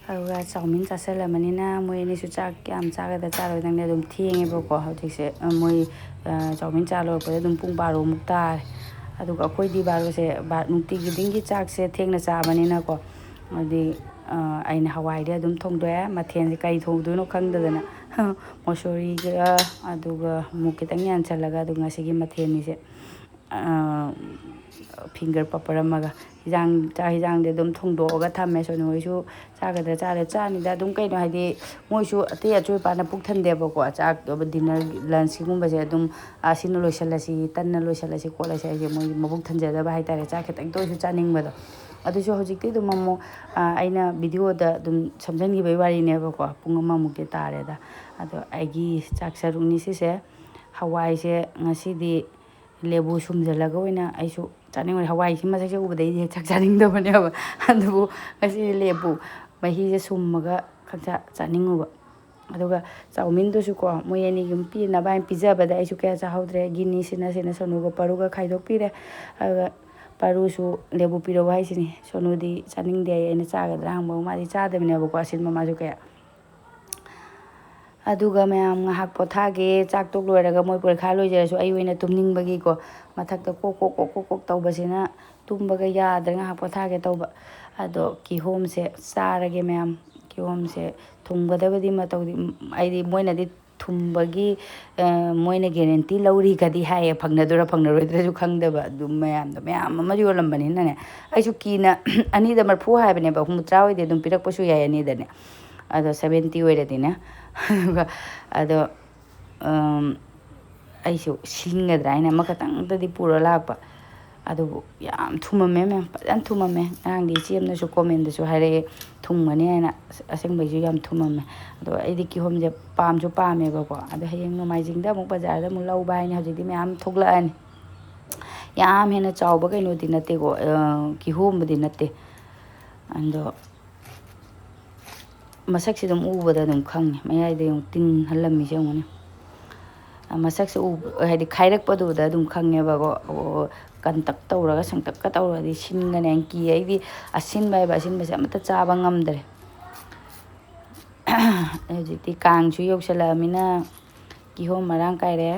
ꯑꯗꯨꯒ ꯆꯥꯎꯃꯤꯟ ꯆꯥꯁꯤꯜꯂꯕꯅꯤꯅ ꯃꯣꯏ ꯑꯅꯤꯁꯨ ꯆꯥꯛ ꯌꯥꯝ ꯆꯥꯒꯗ꯭ꯔꯥ ꯆꯥꯔꯣꯏꯗꯪꯗꯤ ꯑꯗꯨꯝ ꯊꯦꯡꯉꯦꯕꯀꯣ꯫ ꯍꯧꯖꯤꯛꯁꯦ, ꯑ, ꯃꯣꯏ, ꯑ, ꯆꯥꯎꯃꯤꯟ ꯆꯥ ꯂꯣꯏꯔꯛꯄꯗ ꯑꯗꯨꯝ ꯄꯨꯡ ꯕꯥꯔꯣꯃꯨꯛ ꯇꯥꯔꯦ꯫ ꯑꯗꯨꯒ ꯑꯩꯈꯣꯏꯗꯤ ꯕꯥꯔꯣꯁꯦ, ꯕꯥ-, ꯅꯨꯡꯇꯤꯒꯤ ꯈꯨꯗꯤꯡꯒꯤ ꯆꯥꯛꯁꯦ ꯊꯦꯡꯅ ꯆꯥꯕꯅꯤꯅꯀꯣ꯫ ꯑꯗꯨꯗꯤ, ꯑ, ꯑꯩꯅ ꯍꯋꯥꯏꯗꯤ ꯑꯗꯨꯝ ꯊꯣꯡꯗꯣꯛꯑꯦ꯫ ꯃꯊꯦꯜꯁꯦ ꯀꯔꯤ ꯊꯣꯡꯗꯣꯏꯅꯣ ꯈꯪꯗꯗꯅ ꯃꯣꯁꯣꯔꯤꯒ ꯑꯗꯨꯒ ꯑꯃꯨꯛ ꯈꯤꯇꯪ ꯌꯥꯟꯁꯜꯂꯒ ꯑꯗꯨꯝ ꯉꯁꯤꯒꯤ ꯃꯊꯦꯜꯅꯤꯁꯦ꯫ ꯑ, ꯐꯤꯡꯒꯔ ꯄꯥꯄꯔ ꯑꯃꯒ꯫ ꯍꯤꯟꯖꯥꯡ, ꯆꯥꯛ ꯍꯤꯟꯖꯥꯡꯗꯤ ꯑꯗꯨꯝ ꯊꯣꯡꯗꯣꯛꯑꯒ ꯊꯝꯃꯦ꯫ ꯁꯣꯅꯨ ꯍꯣꯏꯁꯨ ꯆꯥꯒꯗ꯭ꯔꯥ ꯆꯥꯔ ꯆꯥꯅꯤꯗ ꯑꯗꯨꯝ, ꯀꯩꯅꯣ ꯍꯥꯏꯗꯤ, ꯃꯣꯏꯁꯨ ꯑꯇꯩ ꯑꯆꯣꯏ ꯑꯄꯥꯅ ꯄꯨꯛ ꯊꯟꯗꯦꯕꯀꯣ꯫ ꯆꯥꯛ, dinner, lunchꯀꯨꯝꯕꯁꯦ ꯑꯗꯨꯝ, ꯑ, ꯁꯤꯅ ꯂꯣꯏꯁꯤꯜꯂꯁꯤ, ꯇꯟꯅ ꯂꯣꯏꯁꯤꯜꯂꯁꯤ ꯈꯣꯠꯂꯁꯤ ꯍꯥꯏꯁꯦ ꯃꯣꯏ ꯃꯕꯨꯛ ꯊꯟꯖꯗꯕ ꯍꯥꯏꯇꯥꯔꯦ꯫ ꯆꯥꯛ ꯈꯤꯇꯪꯇ ꯑꯣꯏꯁꯨ ꯆꯥꯅꯤꯡꯕꯗꯣ꯫ ꯑꯗꯨꯁꯨ ꯍꯧꯖꯤꯛꯇꯤ ꯑꯗꯨꯝ ꯑꯃꯨꯛ, ꯑ, ꯑꯩꯅ videoꯗ ꯑꯗꯨꯝ ꯁꯝꯖꯟꯈꯤꯕꯒꯤ ꯋꯥꯔꯤꯅꯦꯕꯀꯣ꯫ ꯄꯨꯡ ꯑꯃꯃꯨꯛꯇꯤ ꯇꯥꯔꯦꯗ꯫ ꯑꯗꯣ ꯑꯩꯒꯤ ꯆꯥꯛ ꯁꯔꯨꯛꯅꯤ ꯁꯤꯁꯦ꯫ ꯍꯋꯥꯏꯁꯦ ꯉꯁꯤꯗꯤ ꯂꯦꯕꯨ ꯁꯨꯝꯖꯤꯜꯂꯒ ꯑꯣꯏꯅ ꯑꯩꯁꯨ ꯆꯥꯅꯤꯡꯕꯅꯤ꯫ ꯍꯋꯥꯏꯁꯤ ꯃꯁꯛꯁꯦ ꯎꯕꯗꯩꯗꯤ ꯍꯦꯛ ꯆꯥꯛ ꯆꯥꯅꯤꯡꯗꯕꯅꯦꯕ꯫ ꯑꯗꯨꯕꯨ ꯉꯁꯤꯗꯤ ꯂꯦꯕꯨ ꯃꯍꯤꯁꯦ ꯁꯨꯝꯃꯒ ꯈꯪꯆꯥ ꯆꯥꯅꯤꯡꯉꯨꯕ꯫ ꯑꯗꯨꯒ ꯆꯥꯎꯃꯤꯟꯗꯨꯁꯨꯀꯣ, ꯃꯣꯏ ꯑꯅꯤꯒꯤ ꯑꯗꯨꯝ ꯄꯤꯅꯕ ꯍꯥꯏꯅ ꯄꯤꯖꯕꯗ ꯑꯩꯁꯨ ꯀꯌꯥ ꯆꯥꯍꯧꯗ꯭ꯔꯦ꯫ ꯒꯤꯅꯤꯁꯤꯅ ꯁꯤꯅ ꯁꯣꯅꯨꯒ ꯄꯥꯔꯨꯒ ꯈꯥꯏꯗꯣꯛꯄꯤꯔꯦ꯫ ꯑꯗꯨꯒ ꯄꯥꯔꯨꯁꯨ ꯂꯦꯕꯨ ꯄꯤꯔꯛꯑꯣ ꯍꯥꯏꯁꯤꯅꯤ꯫ ꯁꯣꯅꯨꯗꯤ ꯆꯥꯅꯤꯡꯗꯦ ꯍꯥꯏꯌꯦ꯫ ꯑꯩꯅ ꯆꯥꯒꯗ꯭ꯔꯥ ꯍꯪꯕ, ꯃꯥꯗꯤ ꯆꯥꯗꯕꯅꯦꯕꯀꯣ ꯑꯁꯤꯟꯕ ꯃꯥꯁꯨ ꯀꯌꯥ꯫ ꯑꯗꯨꯒ ꯃꯌꯥꯝ ꯉꯥꯏꯍꯥꯛ ꯄꯣꯊꯥꯒꯦ꯫ ꯆꯥꯛ ꯇꯣꯛ ꯂꯣꯏꯔꯒ ꯃꯣꯏ ꯄꯔꯤꯈꯥ ꯂꯣꯏꯖꯔꯁꯨ ꯑꯩ ꯑꯣꯏꯅ ꯇꯨꯝꯅꯤꯡꯕꯒꯤꯀꯣ, ꯃꯊꯛꯇ ꯀꯣꯛ ꯀꯣꯛ ꯀꯣꯛ ꯀꯣꯛ ꯀꯣꯛ ꯇꯧꯕꯁꯤꯅ ꯇꯨꯝꯕꯒ ꯌꯥꯗ꯭ꯔꯦ꯫ ꯉꯥꯏꯍꯥꯛ ꯄꯣꯊꯥꯒꯦ ꯇꯧꯕ꯫ ꯑꯗꯣ ꯀꯤꯍꯣꯝꯁꯦ ꯆꯥꯔꯒꯦ ꯃꯌꯥꯝ꯫ ꯀꯤꯍꯣꯝꯁꯦ ꯊꯨꯝꯒꯗꯕꯗꯤ ꯃꯇꯧꯗꯤ, ꯎꯝ, ꯍꯥꯏꯗꯤ ꯃꯣꯏꯅꯗꯤ ꯊꯨꯝꯕꯒꯤ, ꯑ, ꯃꯣꯏꯅ guarantee ꯂꯧꯔꯤꯒꯗꯤ ꯍꯥꯏꯌꯦ, ꯐꯪꯅꯗꯣꯏꯔꯥ ꯐꯪꯅꯔꯣꯏꯗ꯭ꯔꯥꯁꯨ ꯈꯪꯗꯕ꯫ ꯑꯗꯨ ꯃꯌꯥꯝꯗꯣ ꯃꯌꯥꯝ ꯑꯃ ꯌꯣꯜꯂꯝꯕꯅꯤꯅꯅꯦ, ꯑꯩꯁꯨ ꯀꯤꯅ ꯑꯅꯤꯗ ꯃꯔꯤꯐꯨ ꯍꯥꯏꯕꯅꯦꯕ, ꯍꯨꯝꯐꯨꯇꯔꯥ ꯑꯣꯏꯗꯤ ꯑꯗꯨꯝ ꯄꯤꯔꯛꯄꯁꯨ ꯌꯥꯏ ꯑꯅꯤꯗꯅꯦ, ꯑꯗꯣ seventy ꯑꯣꯏꯔꯗꯤꯅꯦ꯫ ꯑꯗꯨꯒ ꯑꯗꯣ, ꯑꯝ, ꯑꯩꯁꯨ ꯁꯤꯟꯒꯗ꯭ꯔꯥ ꯍꯥꯏꯅ ꯑꯃꯈꯛꯇꯪꯗꯗꯤ ꯄꯨꯔ ꯂꯥꯛꯄ꯫ ꯑꯗꯨꯕꯨ ꯌꯥꯝ ꯊꯨꯝꯃꯝꯃꯦ ꯃꯦꯝ, ꯐꯖꯅ ꯊꯨꯝꯃꯝꯃꯦ꯫ ꯉꯔꯥꯡꯗꯤ ꯏꯆꯦ ꯑꯃꯅꯁꯨ comment ꯗꯁꯨ ꯍꯥꯏꯔꯛꯑꯦ, ꯊꯨꯝꯒꯅꯤ ꯍꯥꯏꯅ꯫ ꯑꯁ-, ꯑꯁꯦꯡꯕꯩꯁꯨ ꯌꯥꯝ ꯊꯨꯝꯃꯝꯃꯦ꯫ ꯑꯗꯣ ꯑꯩꯗꯤ ꯀꯤꯍꯣꯝꯁꯦ ꯄꯥꯝꯁꯨ ꯄꯥꯝꯃꯦꯕꯀꯣ꯫ ꯑꯗꯣ ꯍꯌꯦꯡ ꯅꯣꯡꯃꯥꯏꯖꯤꯡꯗ ꯑꯃꯨꯛ ꯕꯖꯥꯔꯗ ꯑꯃꯨꯛ ꯂꯧꯕ ꯍꯥꯏꯅ ꯍꯧꯖꯤꯛꯇꯤ ꯃꯌꯥꯝ ꯊꯣꯛꯂꯛꯑꯅꯤ꯫ ꯌꯥꯝ ꯍꯦꯟꯅ ꯆꯥꯎꯕ ꯀꯩꯅꯣꯗꯤ ꯅꯠꯇꯦꯀꯣ, ꯑ, ꯀꯤꯍꯣꯝꯕꯨꯗꯤ ꯅꯠꯇꯦ꯫ ꯑꯗꯣ ꯃꯁꯛꯁꯦ ꯑꯗꯨꯝ ꯎꯕꯗ ꯑꯗꯨꯝ ꯈꯪꯉꯦ꯫ ꯃꯌꯥꯏꯗ ꯌꯦꯡꯉꯨ, ꯇꯤꯟ ꯍꯜꯂꯝꯃꯤꯁꯦ ꯌꯦꯡꯉꯨꯅꯦ꯫ ꯃꯁꯛꯁꯦ ꯎ-, ꯍꯥꯏꯗꯤ ꯈꯥꯏꯔꯛꯄꯗꯨꯗ ꯑꯗꯨꯝ ꯈꯪꯉꯦꯕꯀꯣ꯫ ꯑꯣ, ꯀꯟꯇꯛ ꯇꯧꯔꯒ ꯁꯪꯇꯛꯀ ꯇꯧꯔꯗꯤ ꯁꯤꯟꯒꯅꯤ ꯍꯥꯏꯅ ꯀꯤꯌꯦ꯫ ꯑꯩꯗꯤ ꯑꯁꯤꯟꯕ ꯍꯥꯏꯕ ꯑꯁꯤꯟꯕꯁꯦ ꯑꯃꯠꯇ ꯆꯥꯕ ꯉꯝꯗ꯭ꯔꯦ꯫ ꯍꯧꯖꯤꯛꯇꯤ ꯀꯥꯡꯁꯨ ꯌꯧꯁꯜꯂꯛꯑꯃꯤꯅ ꯀꯤꯍꯣꯝ ꯃꯔꯥꯡ ꯀꯥꯏꯔꯦ꯫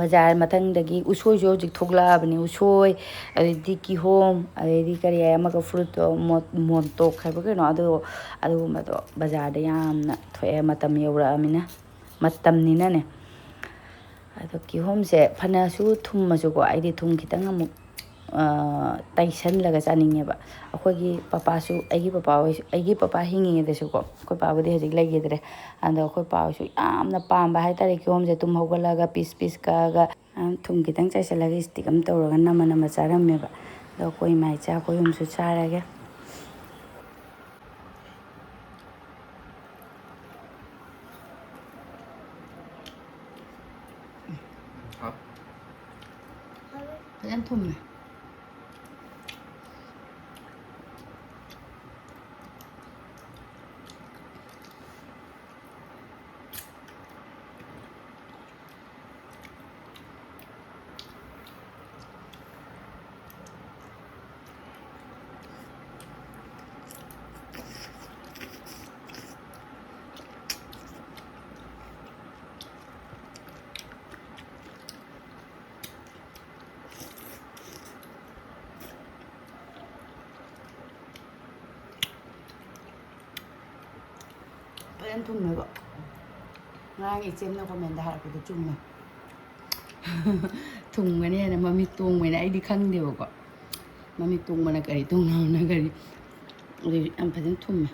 ꯕꯖꯥꯔ ꯃꯊꯪꯗꯒꯤ ꯎꯁꯣꯏꯁꯨ ꯍꯧꯖꯤꯛ ꯊꯣꯛꯂꯛꯑꯕꯅꯤ꯫ ꯎꯁꯣꯏ, ꯑꯗꯩꯗꯤ ꯀꯤꯍꯣꯝ, ꯑꯗꯩꯗꯤ ꯀꯔꯤ ꯍꯥꯏ, ꯑꯃꯒ ꯐ꯭ꯔꯨꯠꯇꯣ, ꯃꯣ-, ꯃꯣꯟꯇꯣꯛ ꯍꯥꯏꯕ ꯀꯩꯅꯣ, ꯑꯗꯨ, ꯑꯗꯨꯒꯨꯝꯕꯗꯣ ꯕꯖꯥꯔꯗ ꯌꯥꯝꯅ ꯊꯣꯛꯑꯦ, ꯃꯇꯝ ꯌꯧꯔꯛꯑꯃꯤꯅ, ꯃꯇꯝꯅꯤꯅꯅꯦ꯫ ꯑꯗꯣ ꯀꯤꯍꯣꯝꯁꯦ ꯐꯅꯁꯨ ꯊꯨꯝꯃꯁꯨꯀꯣ, ꯑꯩꯗꯤ ꯊꯨꯝ ꯈꯤꯇꯪ ꯑꯃꯨꯛ, ꯑ, ꯇꯩꯁꯜꯂꯒ ꯆꯥꯅꯤꯡꯉꯦꯕ꯫ ꯑꯩꯈꯣꯏꯒꯤ ꯄꯄꯥꯁꯨ, ꯑꯩꯒꯤ ꯄꯄꯥ ꯍꯣꯏꯁꯨ, ꯑꯩꯒꯤ ꯄꯄꯥ ꯍꯤꯡꯉꯤꯉꯩꯗꯁꯨꯀꯣ, ꯑꯩꯈꯣꯏ ꯄꯥꯕꯨꯗꯤ ꯍꯧꯖꯤꯛ ꯂꯩꯈꯤꯗ꯭ꯔꯦ꯫ ꯑꯗꯣ ꯑꯩꯈꯣꯏ ꯄꯥ ꯍꯣꯏꯁꯨ ꯌꯥꯝꯅ ꯄꯥꯝꯕ ꯍꯥꯏꯇꯥꯔꯦ, ꯀꯤꯍꯣꯝꯁꯦ ꯇꯨꯝ ꯍꯧꯒꯠꯂꯒ ꯄꯤꯁ ꯄꯤꯁ ꯀꯛꯑꯒ, ꯑ, ꯊꯨꯝ ꯈꯤꯇꯪ ꯆꯥꯏꯁꯤꯜꯂꯒ stick ꯑꯃ ꯇꯧꯔꯒ ꯅꯝꯃ ꯅꯝꯃ ꯆꯥꯔꯝꯃꯦꯕ꯫ ꯑꯗꯣ ꯑꯩꯈꯣꯏ ꯏꯃꯥ ꯏꯆꯥ ꯑꯩꯈꯣꯏ ꯑꯍꯨꯝꯁꯨ ꯆꯥꯔꯒꯦ꯫ ꯐꯖꯅ ꯊꯨꯝꯃꯦ꯫ ꯐꯖꯅ ꯊꯨꯝꯃꯦꯕ꯫ ꯉꯔꯥꯡ ꯏꯆꯦꯝꯅ ꯀꯣꯃꯦꯟꯗ ꯍꯥꯏꯔꯛꯄꯗꯣ ꯆꯨꯝꯃꯦ꯫ ꯊꯨꯝꯒꯅꯤ ꯍꯥꯏꯅ ꯃꯃꯤꯠ ꯇꯣꯡꯕꯅ ꯑꯩꯗꯤ ꯈꯪꯗꯦꯕꯀꯣ꯫ ꯃꯃꯤꯠ ꯇꯣꯡꯕꯅ ꯀꯔꯤ, ꯇꯣꯡꯅꯕꯅ ꯀꯔꯤ? ꯑꯗꯨ ꯌꯥꯝ ꯐꯖꯅ ꯊꯨꯝꯃꯦ꯫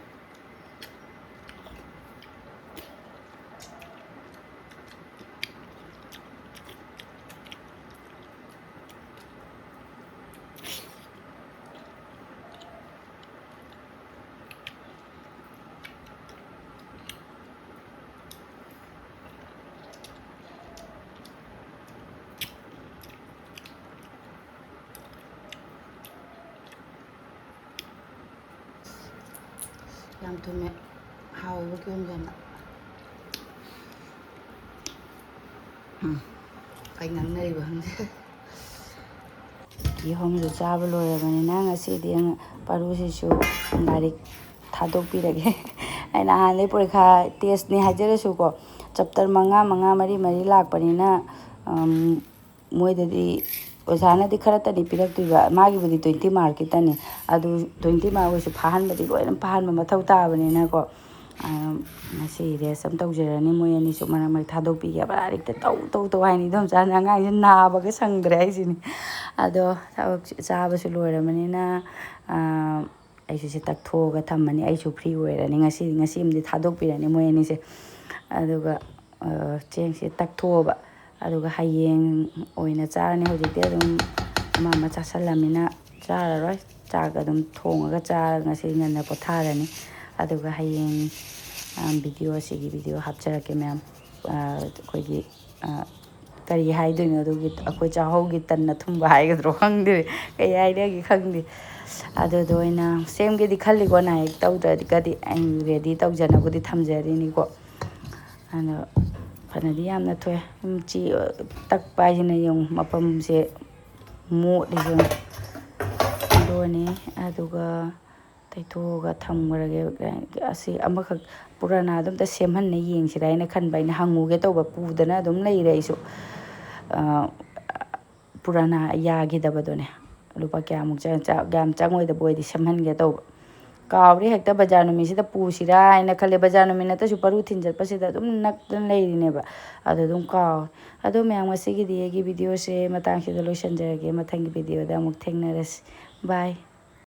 ꯌꯥꯝ ꯊꯨꯝꯃꯦ꯫ ꯍꯥꯎꯋꯦꯕ ꯀꯤꯍꯣꯝꯁꯦ ꯌꯥꯝꯅ꯫ ꯎꯝ꯫ ꯀꯩ ꯉꯥꯡꯅꯔꯤꯕ ꯈꯪꯗꯦ꯫ ꯀꯤꯍꯣꯝꯁꯨ ꯆꯥꯕ ꯂꯣꯏꯔꯕꯅꯤꯅ ꯉꯁꯤꯗꯤ ꯄꯥꯔꯨꯁꯤꯁꯨ ꯂꯥꯏꯔꯤꯛ ꯊꯥꯗꯣꯛꯄꯤꯔꯒꯦ꯫ ꯑꯩꯅ ꯑꯍꯥꯟꯗꯩ ꯄꯔꯤꯈꯥ ꯇꯦꯁꯅꯦ ꯍꯥꯏꯖꯔꯁꯨꯀꯣ, ꯆꯦꯞꯇꯔ ꯃꯉꯥ, ꯃꯉꯥ, ꯃꯔꯤ, ꯃꯔꯤ ꯂꯥꯛꯄꯅꯤꯅ, ꯎꯝ, ꯃꯣꯏꯗꯗꯤ ꯑꯣꯖꯥꯅꯗꯤ ꯈꯔꯇꯅꯤ ꯄꯤꯔꯛꯇꯣꯏꯕ, ꯃꯥꯒꯤꯕꯨꯗꯤ ꯇ꯭ꯋꯦꯟꯇꯤ ꯃꯥꯔꯛꯀꯤꯇꯅꯤ꯫ ꯑꯗꯨ ꯇ꯭ꯋꯦꯟꯇꯤ ꯃꯥꯔꯛ ꯑꯣꯏꯁꯨ ꯐꯥꯍꯟꯕꯗꯤ ꯂꯣꯏꯅ ꯐꯥꯍꯟꯕ ꯃꯊꯧ ꯇꯥꯕꯅꯤꯅꯀꯣ꯫ ꯑ, ꯉꯁꯤ ꯔꯦꯁ ꯑꯃ ꯇꯧꯖꯔꯅꯤ꯫ ꯃꯣꯏ ꯑꯅꯤꯁꯨ ꯃꯔꯛ ꯃꯔꯛ ꯊꯥꯗꯣꯛꯄꯤꯒꯦꯕ꯫ ꯂꯥꯏꯔꯤꯛꯇ ꯇꯧ ꯇꯧ ꯇꯧ ꯍꯥꯏꯅꯤ ꯏꯗꯣꯝꯆꯥꯅ꯫ ꯑꯉꯥꯡꯁꯦ ꯅꯥꯕꯒ ꯁꯪꯗ꯭ꯔꯦ ꯍꯥꯏꯁꯤꯅꯤ꯫ ꯑꯗꯣ ꯊꯕꯛ ꯆꯥꯕꯁꯨ ꯂꯣꯏꯔꯕꯅꯤꯅ, ꯑ, ꯑꯩꯁꯨ ꯁꯤ ꯇꯛꯊꯣꯛꯑꯒ ꯊꯝꯃꯅꯤ꯫ ꯑꯩꯁꯨ ꯐ꯭ꯔꯤ ꯑꯣꯏꯔꯅꯤ ꯉꯁꯤ, ꯉꯁꯤ ꯑꯃꯗꯤ ꯊꯥꯗꯣꯛꯄꯤꯔꯅꯤ ꯃꯣꯏ ꯑꯅꯤꯁꯦ꯫ ꯑꯗꯨꯒ, ꯑ, ꯆꯦꯡꯁꯦ ꯇꯛꯊꯣꯛꯑꯕ꯫ ꯑꯗꯨꯒ ꯍꯌꯦꯡ ꯑꯣꯏꯅ ꯆꯥꯔꯅꯤ꯫ ꯍꯧꯖꯤꯛꯇꯤ ꯑꯗꯨꯝ ꯑꯃ ꯑꯃ ꯆꯥꯁꯜꯂꯃꯤꯅ ꯆꯥꯔꯔꯣꯏ꯫ ꯆꯥꯛ ꯑꯗꯨꯝ ꯊꯣꯡꯉꯒ ꯆꯥꯔꯒ ꯉꯁꯤ ꯉꯟꯅ ꯄꯣꯊꯥꯔꯅꯤ꯫ ꯑꯗꯨꯒ ꯍꯌꯦꯡ, ꯑ, ꯚꯤꯗꯤꯑꯣ, ꯑꯁꯤꯒꯤ ꯚꯤꯗꯤꯑꯣ ꯍꯥꯞꯆꯔꯛꯀꯦ ꯃꯌꯥꯝ꯫ ꯑ, ꯑꯩꯈꯣꯏꯒꯤ, ꯑ, ꯀꯔꯤ ꯍꯥꯏꯗꯣꯏꯅꯣ ꯑꯗꯨꯒꯤ, ꯑꯩꯈꯣꯏ ꯆꯥꯛꯍꯧꯒꯤ ꯇꯟꯅ ꯊꯨꯝꯕ ꯍꯥꯏꯒꯗ꯭ꯔꯣ ꯈꯪꯗꯦ꯫ ꯀꯩ ꯍꯥꯏꯅꯒꯦ ꯈꯪꯗꯦ꯫ ꯑꯗꯨꯗꯣ ꯑꯣꯏꯅ ꯁꯦꯝꯒꯦꯗꯤ ꯈꯜꯂꯤꯀꯣ, ꯅꯥꯏꯌꯦꯛ ꯇꯧꯗ꯭ꯔꯒꯗꯤ ꯑꯩ ꯔꯦꯗꯤ ꯇꯧꯖꯅꯕꯨꯗꯤ ꯊꯝꯖꯔꯤꯅꯤꯀꯣ꯫ ꯑꯗꯣ ꯐꯅꯗꯤ ꯌꯥꯝꯅ ꯊꯣꯛꯑꯦ꯫ ꯁꯨꯝ ꯆꯦ ꯇꯛꯄ ꯍꯥꯏꯁꯤꯅ ꯌꯦꯡꯉꯨ, ꯃꯄꯝꯁꯦ ꯃꯣꯠꯂꯤꯁꯦ ꯌꯦꯡꯉꯨ꯫ ꯑꯗꯨꯅꯤ, ꯑꯗꯨꯒ ꯇꯩꯊꯣꯛꯑꯒ ꯊꯝꯈ꯭ꯔꯒꯦ꯫ ꯑꯁꯤ ꯑꯃꯈꯛ ꯄꯨꯔꯥꯅꯥꯗꯣ ꯑꯝꯇ ꯁꯦꯝꯍꯟꯅ ꯌꯦꯡꯁꯤꯔꯥ ꯍꯥꯏꯅ ꯈꯟꯕ, ꯑꯩꯅ ꯍꯪꯉꯨꯒꯦ ꯇꯧꯕ, ꯄꯨꯗꯅ ꯑꯗꯨꯝ ꯂꯩꯔꯦ ꯑꯩꯁꯨ꯫ ꯑ, ꯄꯨꯔꯥꯅꯥ ꯌꯥꯈꯤꯗꯕꯗꯨꯅꯦ꯫ ꯂꯨꯄꯥ ꯀꯌꯥꯃꯨꯛ ꯆꯪ-, ꯆ-, ꯌꯥꯝ ꯆꯪꯉꯣꯏꯗꯕ ꯑꯣꯏꯗꯤ ꯁꯦꯝꯍꯟꯒꯦ ꯇꯧꯕ꯫ ꯀꯥꯎꯔꯦ, ꯍꯦꯛꯇ ꯕꯖꯥꯔ ꯅꯨꯃꯤꯠꯁꯤꯗ ꯄꯨꯁꯤꯔꯥ ꯍꯥꯏꯅ ꯈꯜꯂꯦ꯫ ꯕꯖꯥꯔ ꯅꯨꯃꯤꯠ ꯅꯠꯇ꯭ꯔꯁꯨ ꯄꯔꯨ ꯊꯤꯟ ꯆꯠꯄꯁꯤꯗ ꯑꯗꯨꯝ ꯅꯛꯇꯅ ꯂꯩꯔꯤꯅꯦꯕ, ꯑꯗꯣ ꯑꯗꯨꯝ ꯀꯥꯎꯔꯦ꯫ ꯑꯗꯣ ꯃꯌꯥꯝ, ꯉꯁꯤꯒꯤꯗꯤ ꯑꯩꯒꯤ videoꯁꯦ ꯃꯇꯥꯡꯁꯤꯗ ꯂꯣꯏꯁꯤꯟꯖꯔꯒꯦ꯫ ꯃꯊꯪꯒꯤ videoꯗ ꯑꯃꯨꯛ ꯊꯦꯡꯅꯔꯁꯤ꯫ Bye꯫